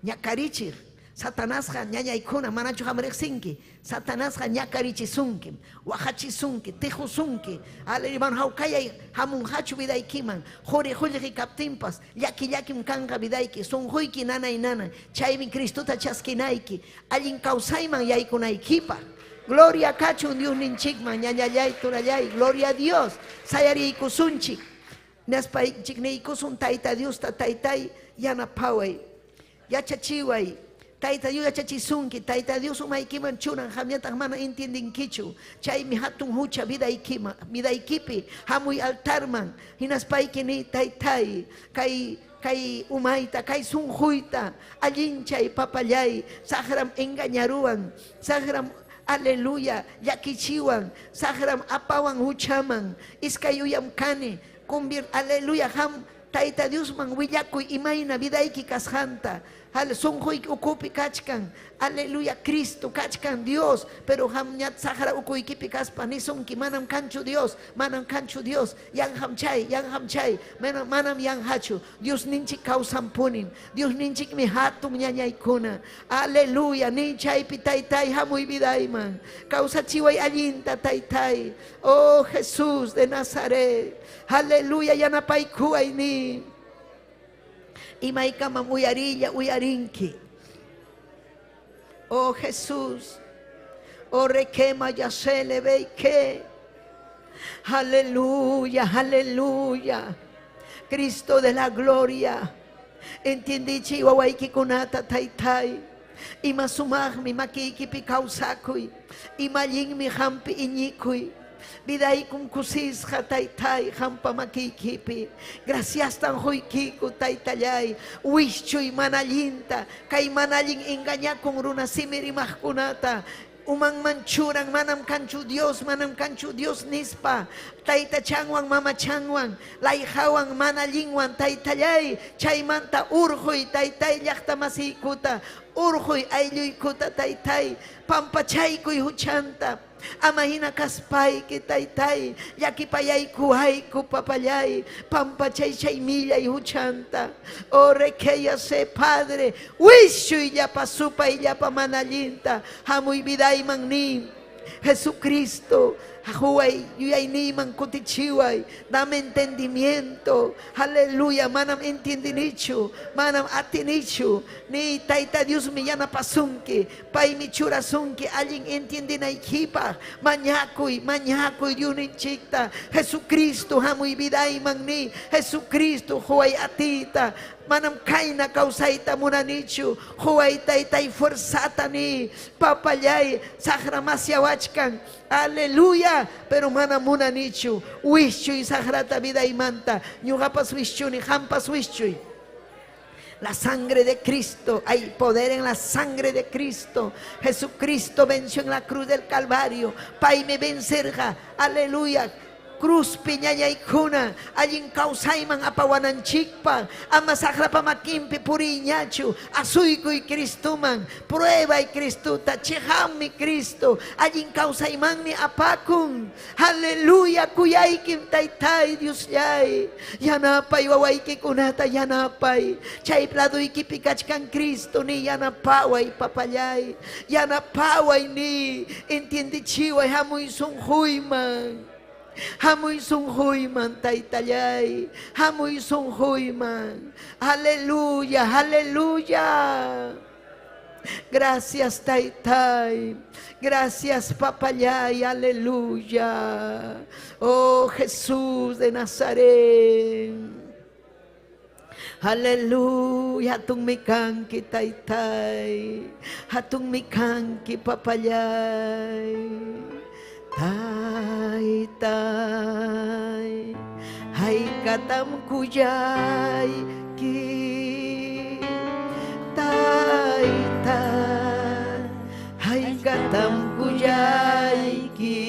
ñakarichiq. Satanasqa ñañaykuna manachu qam riqsinki? Satanasqa ñakarichisunkim, waqachisunki, tiqusunki. Aleluya, mana hawkayay hamunqachu vidaykiman. Quri qullqi kaptinpas llaki llakim kanqa vidayki, sunquyki nanay nanay. Chaymi Cristota chaskinayki, allin kawsayman yaykunaykipaq. Gloria kachun Diosninchikman, ñañallay, turallay, gloria a Dios. Sayariykusunchik. Naspaychik niykusun Tayta Diosta, Taytay yanapaway. Yachachiway. Tayta Dios yachachisunki, Tayta Dios umaykiman churan, qamñataq mana entiendenkichu. Chaymi hatun hucha vidaykiman, vidaykipi hamuy altarman, hinaspayki niy, Taytay, kay kay umayta, kay sunquyta allinchay, papallay, saqram engañaruwan, saqram, aleluya, llakichiwan, saqram apawan huchaman, iskay uyam kani, convier, aleluya, qam Tayta Diosman willakuy imayna vidayki kasqanta. Sunquyki ukupi kachkan. Aleluya, Cristo kachkan Dios, pero hamñat saqra ukuykipi kaspa nisunki manam kanchu Dios, manam kanchu Dios, yanham chay, yanham chay, manam, manam yanhachu. Dios ninchik kawsanpunim. Dios ninchikmi hatun ñañaykuna. Aleluya, ni chaypi taytay hamuy vidayman. Kawsachiway allinta taytay. Oh Jesús de Nazaret. Aleluya, yanapaykuway ni. Imaykamam uyarilla uyarinki. Oh Jesús. Oh requema yasele veike. Aleluya, aleluya. Cristo de la gloria. Entiendichi wawaykikunata taytay. Ima sumaqmi makiykipi kawsakuy. Ima allinmi hampi iñikuy. Vidaykum kusisqa taytay hampa makiykipi. Gracias tan huykiku taytallay. Wischuy mana allinta. Kay mana allin engañakun runa simi rimaqkunata. Umanman churan manam kanchu Dios, manam kanchu Dios nispa. Tayta chanwan, mama chanwan, layhawan, mana allinwan, taytallay, chaymanta urquy, taytay llaqta masiykuta, urquy aylluykuta, taytay, pampachaykuy huchanta. Ama hina kaspayki taytay, llakipayaykuwayku papallay, pampachay chay millay huchanta. Oh se Padre, wischuy llapa supay llapa mana allinta, hamuy vidayman ni. Jesucristo, huway yuyayniyman kutichiway, dame entendimiento. Aleluya, manam entiendinichu, manam atinichu, ni tayta Dios mi yanapasunki, paymi churasunki, allin entiendinaykipaq, mañakuy, mañakuy Diosninchikta, Jesucristo hamuy vidayman ni, Jesucristo huway atita, manam kayna kawsayta munanichu, huway taytay fuerzata ni, papallay saqra masyawachkan, aleluya, pero mana munanichu, wischuy saqrata vidaymanta, ñuqapas wischuni, hampas wischuy. La sangre de Cristo, hay poder en la sangre de Cristo. Jesucristo venció en la cruz del Calvario. Paymi vencerqa, aleluya. Cruz piñañaykuna, allin kawsayman apawananchikpaq, ama saqrapa makinpi puriyñachu, asuykuy Cristoman, pruebay Cristota, chiqammi Cristo, allin kawsaymanmi apakun. Aleluya, kuyaykim taytay Diosllay, yanapay wawaykikunata yanapay, chay laduykipi kachkan Cristo ni yanapaway papallay, yanapaway ni, entiendichiway hamuy sunquyman. Hamuy sunquyman taytallay, hamuy sunquyman. Aleluya, aleluya. Gracias taytay, gracias papallay, aleluya. Oh Jesús de Nazaret. Aleluya, hatunmi kanki taytay, hatunmi kanki papallay. Taytay, haykatam kuyayki. Taytay, haykatam kuyayki.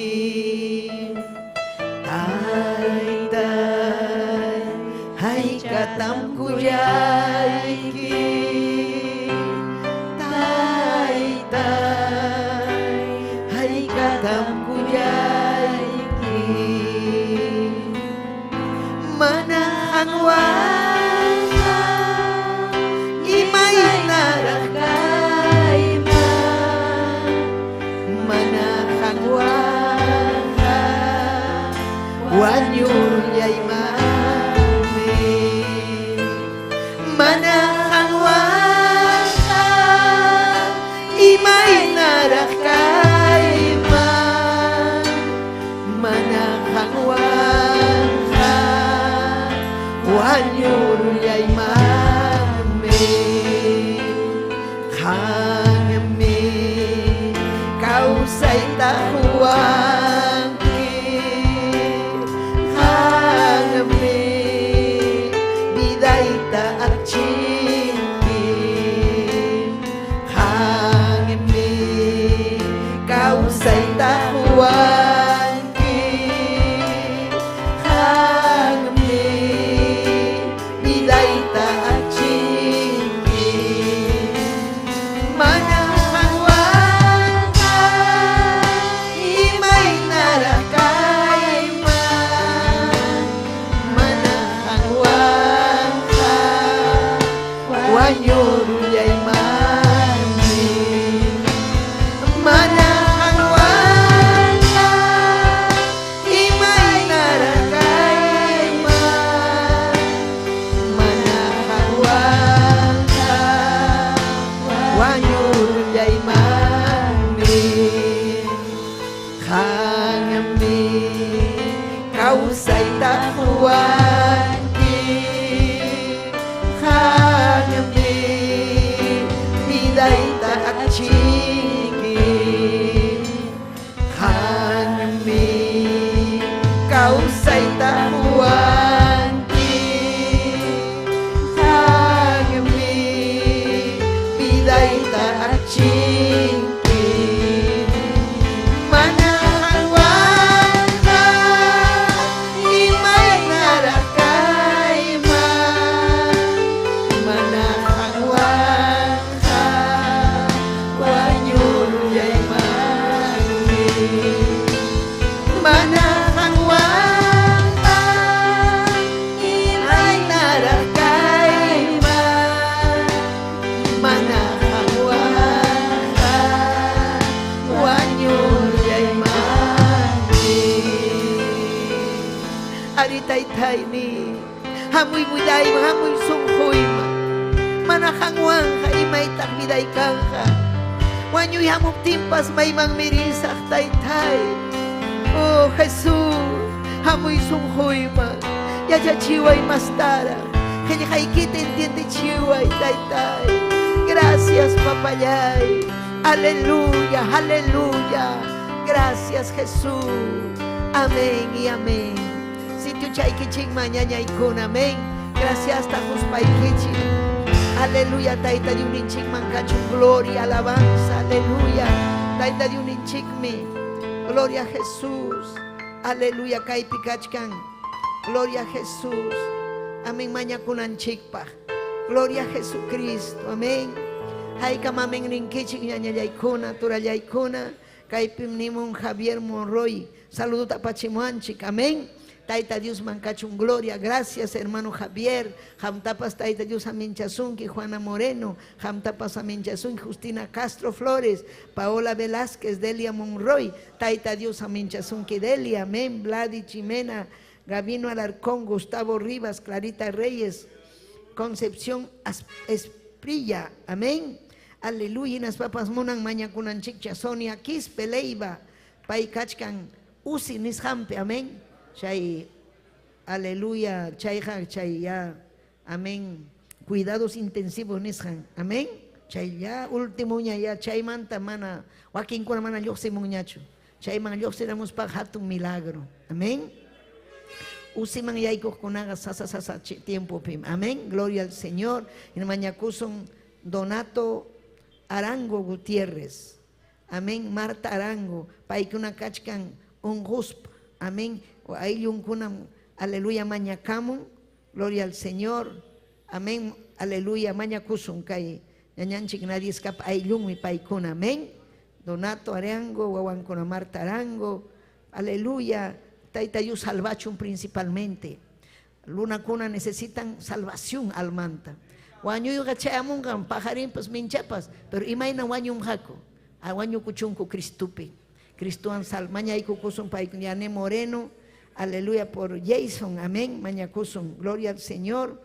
Taytay, haykatam kuyayki. Taytay, haykatam kuyayki. Mana qanwanqa imaynaraq kayman, mana qanwanqa wañullaymanmi, mana qanwanqa imaynaraq kayman, mana qanwanqa wañullaymanmi, qanmi kawsayta quwanki, qanmi vidayta achinki, qanmi kawsayta quwanki, qanmi vidayta achinki. taytayni. Hamuy vidayman, hamuy sunquyman. Mana qanwanqa imaytaq viday kanqa. Wañuy hamuptinpas maymanmi risaq taytay. Oh Jesús, hamuy sunquyman. Yachachiway mastaraq. Qillqaykita entiendechiway taytay. Gracias papallay. Aleluya, aleluya. Gracias Jesús. Amén y amén. Sitio chaykichikman ñañaykuna, amén. Gracias tajuspaykichik. Aleluya, tayta Diosninchikman kachun gloria, alabanza, aleluya. Tayta Diosninchikmi. Gloria a Jesús. Aleluya, kaypi kachkan. Gloria a Jesús. Amén, mañakunanchikpaq. Gloria a Jesucristo. Amén. Haykam amén ninkichik ñañallaykuna, turallaykuna. Kaypim nimun Javier Monroy. Saludo apachimuanchik. Amén. Tayta Diosman kachun gloria. Gracias, hermano Javier. Qamtapas Tayta Dios aminchasunki. Juana Moreno. Qamtapas aminchasunki. Justina Castro Flores. Paola Velázquez. Delia Monroy. Tayta Dios aminchasunki. Delia. Amén. Vladi Chimena. Gabino Alarcón. Gustavo Rivas. Clarita Reyes. Concepción Esprilla. Amén. Aleluya. Hinaspapas munan mañakunanchikcha. Sonia Quispe Leiva. Pay kachkan usi nisqanpi. Amén. Chay, aleluya, chayqa, chay ya, amén. Cuidados intensivos nisqan, amén. Chay ya, último ña ya, chaymanta mana, wakinkuna mana lluqsimunñachu. Chayman lluqsiramuspa hatun milagro, amén. Usiman yaykuqkunaqa sasa sasa tiempopim, amén. Gloria al Señor. Y mañakusun Donato Arango Gutiérrez, amén. Marta Arango, paykuna kachkan unquspa, amén. Ayllunkunam, aleluya, mañakamun, gloria al Señor, amén, aleluya, mañakusun kay ñañanchik nadie escapa, ayllunmi paykuna, amén. Donato Arango, wawankuna Marta Arango, aleluya, Tayta Dios salvachun principalmente. Runakuna necesitan salvación almanta. Wañuyqa chayamunqam pajarinpas minchapas, pero imayna wañunqaku, wañukuchunku Cristupi. Cristuwan sal mañaykukusun paykuna Yané Moreno, aleluya por Jason, amén, mañakusun, gloria al Señor.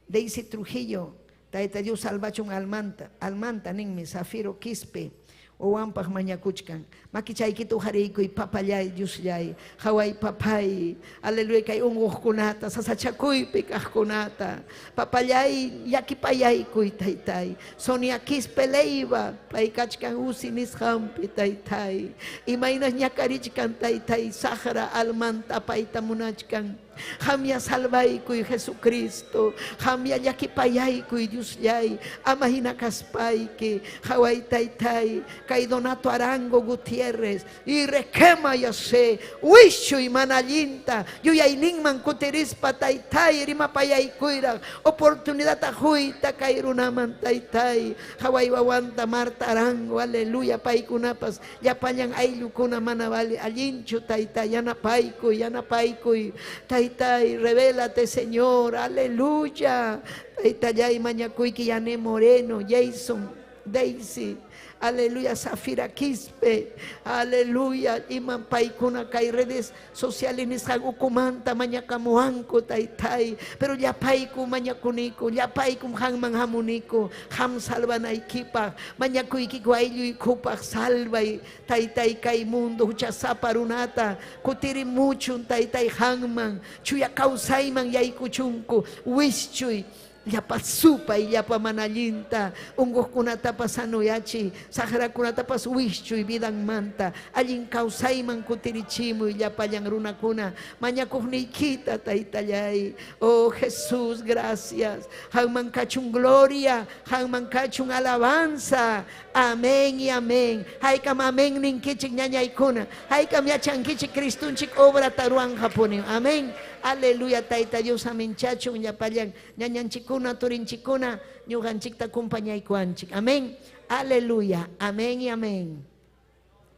Daisy Trujillo, Tayta Dios salvachun almanta, almanta ninmi, Zafiro Quispe, wawanpaq mañakuchkan. Makichaykita uqariykuy papallay Diosllay, haway papay, aleluya kay unquqkunata, sasachakuypi kaqkunata, papallay llakipayaykuy taytay. Sonia Quispe Leiva, pay kachkan usi nisqanpi taytay. Imaynas ñakarichkan taytay, saqra almanta payta munachkan. Qamya salvaykuy Jesucristo, qamya llakipayaykuy Diosllay, ama hina kaspayki, haway taytay, kay Donato Arango Gutiérrez, y requema yase, wischuy mana allinta, yuyayninman kutirispa taytay, rimapayaykuyraq, oportunidad huyta kay runaman taytay, haway wawanta Marta Arango, aleluya, paykunapas, llapallan ayllukuna mana vale, allinchu taytay, yanapaykuy, yanapaykuy, taytay, revélate Señor, aleluya, taytallay mañakuyki Yané Moreno, Jason, Daisy, aleluya, Zafira Quispe, aleluya, iman paykuna kay redes sociales nisqan ukumanta mañakamuwanku taytay, pero llapayku mañakuniku, llapaykum qamman hamuniku, qam salvanaykipaq, mañakuykiku aylluykupaq salvay, taytay kay mundo huchasapa runata, kutirimuchun taytay qamman, chuya kawsayman yaykuchunku, wischuy, llapa supay, llapa mana allinta, unquqkunatapas sanuyachiy, saqrakunatapas wischuy vidanmanta, allin kawsayman kutirichimuy llapallan runakuna, mañakuqniykita taytallay, oh Jesús, gracias, qamman kachun gloria, qamman kachun alabanza, amén y amén. Haykam amén ninkichik ñañaykuna, haykam yachankichik Cristunchik obrata ruwanqapuni, amén. Aleluya, Tayta Dios, aminchachun llapallan ñañanchikuna, turinchikuna, ñuqanchikta acompañaykuanchik. Amén. Aleluya, amén y amén.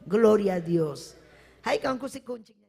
Gloria a Dios. Haykam kusikunchik.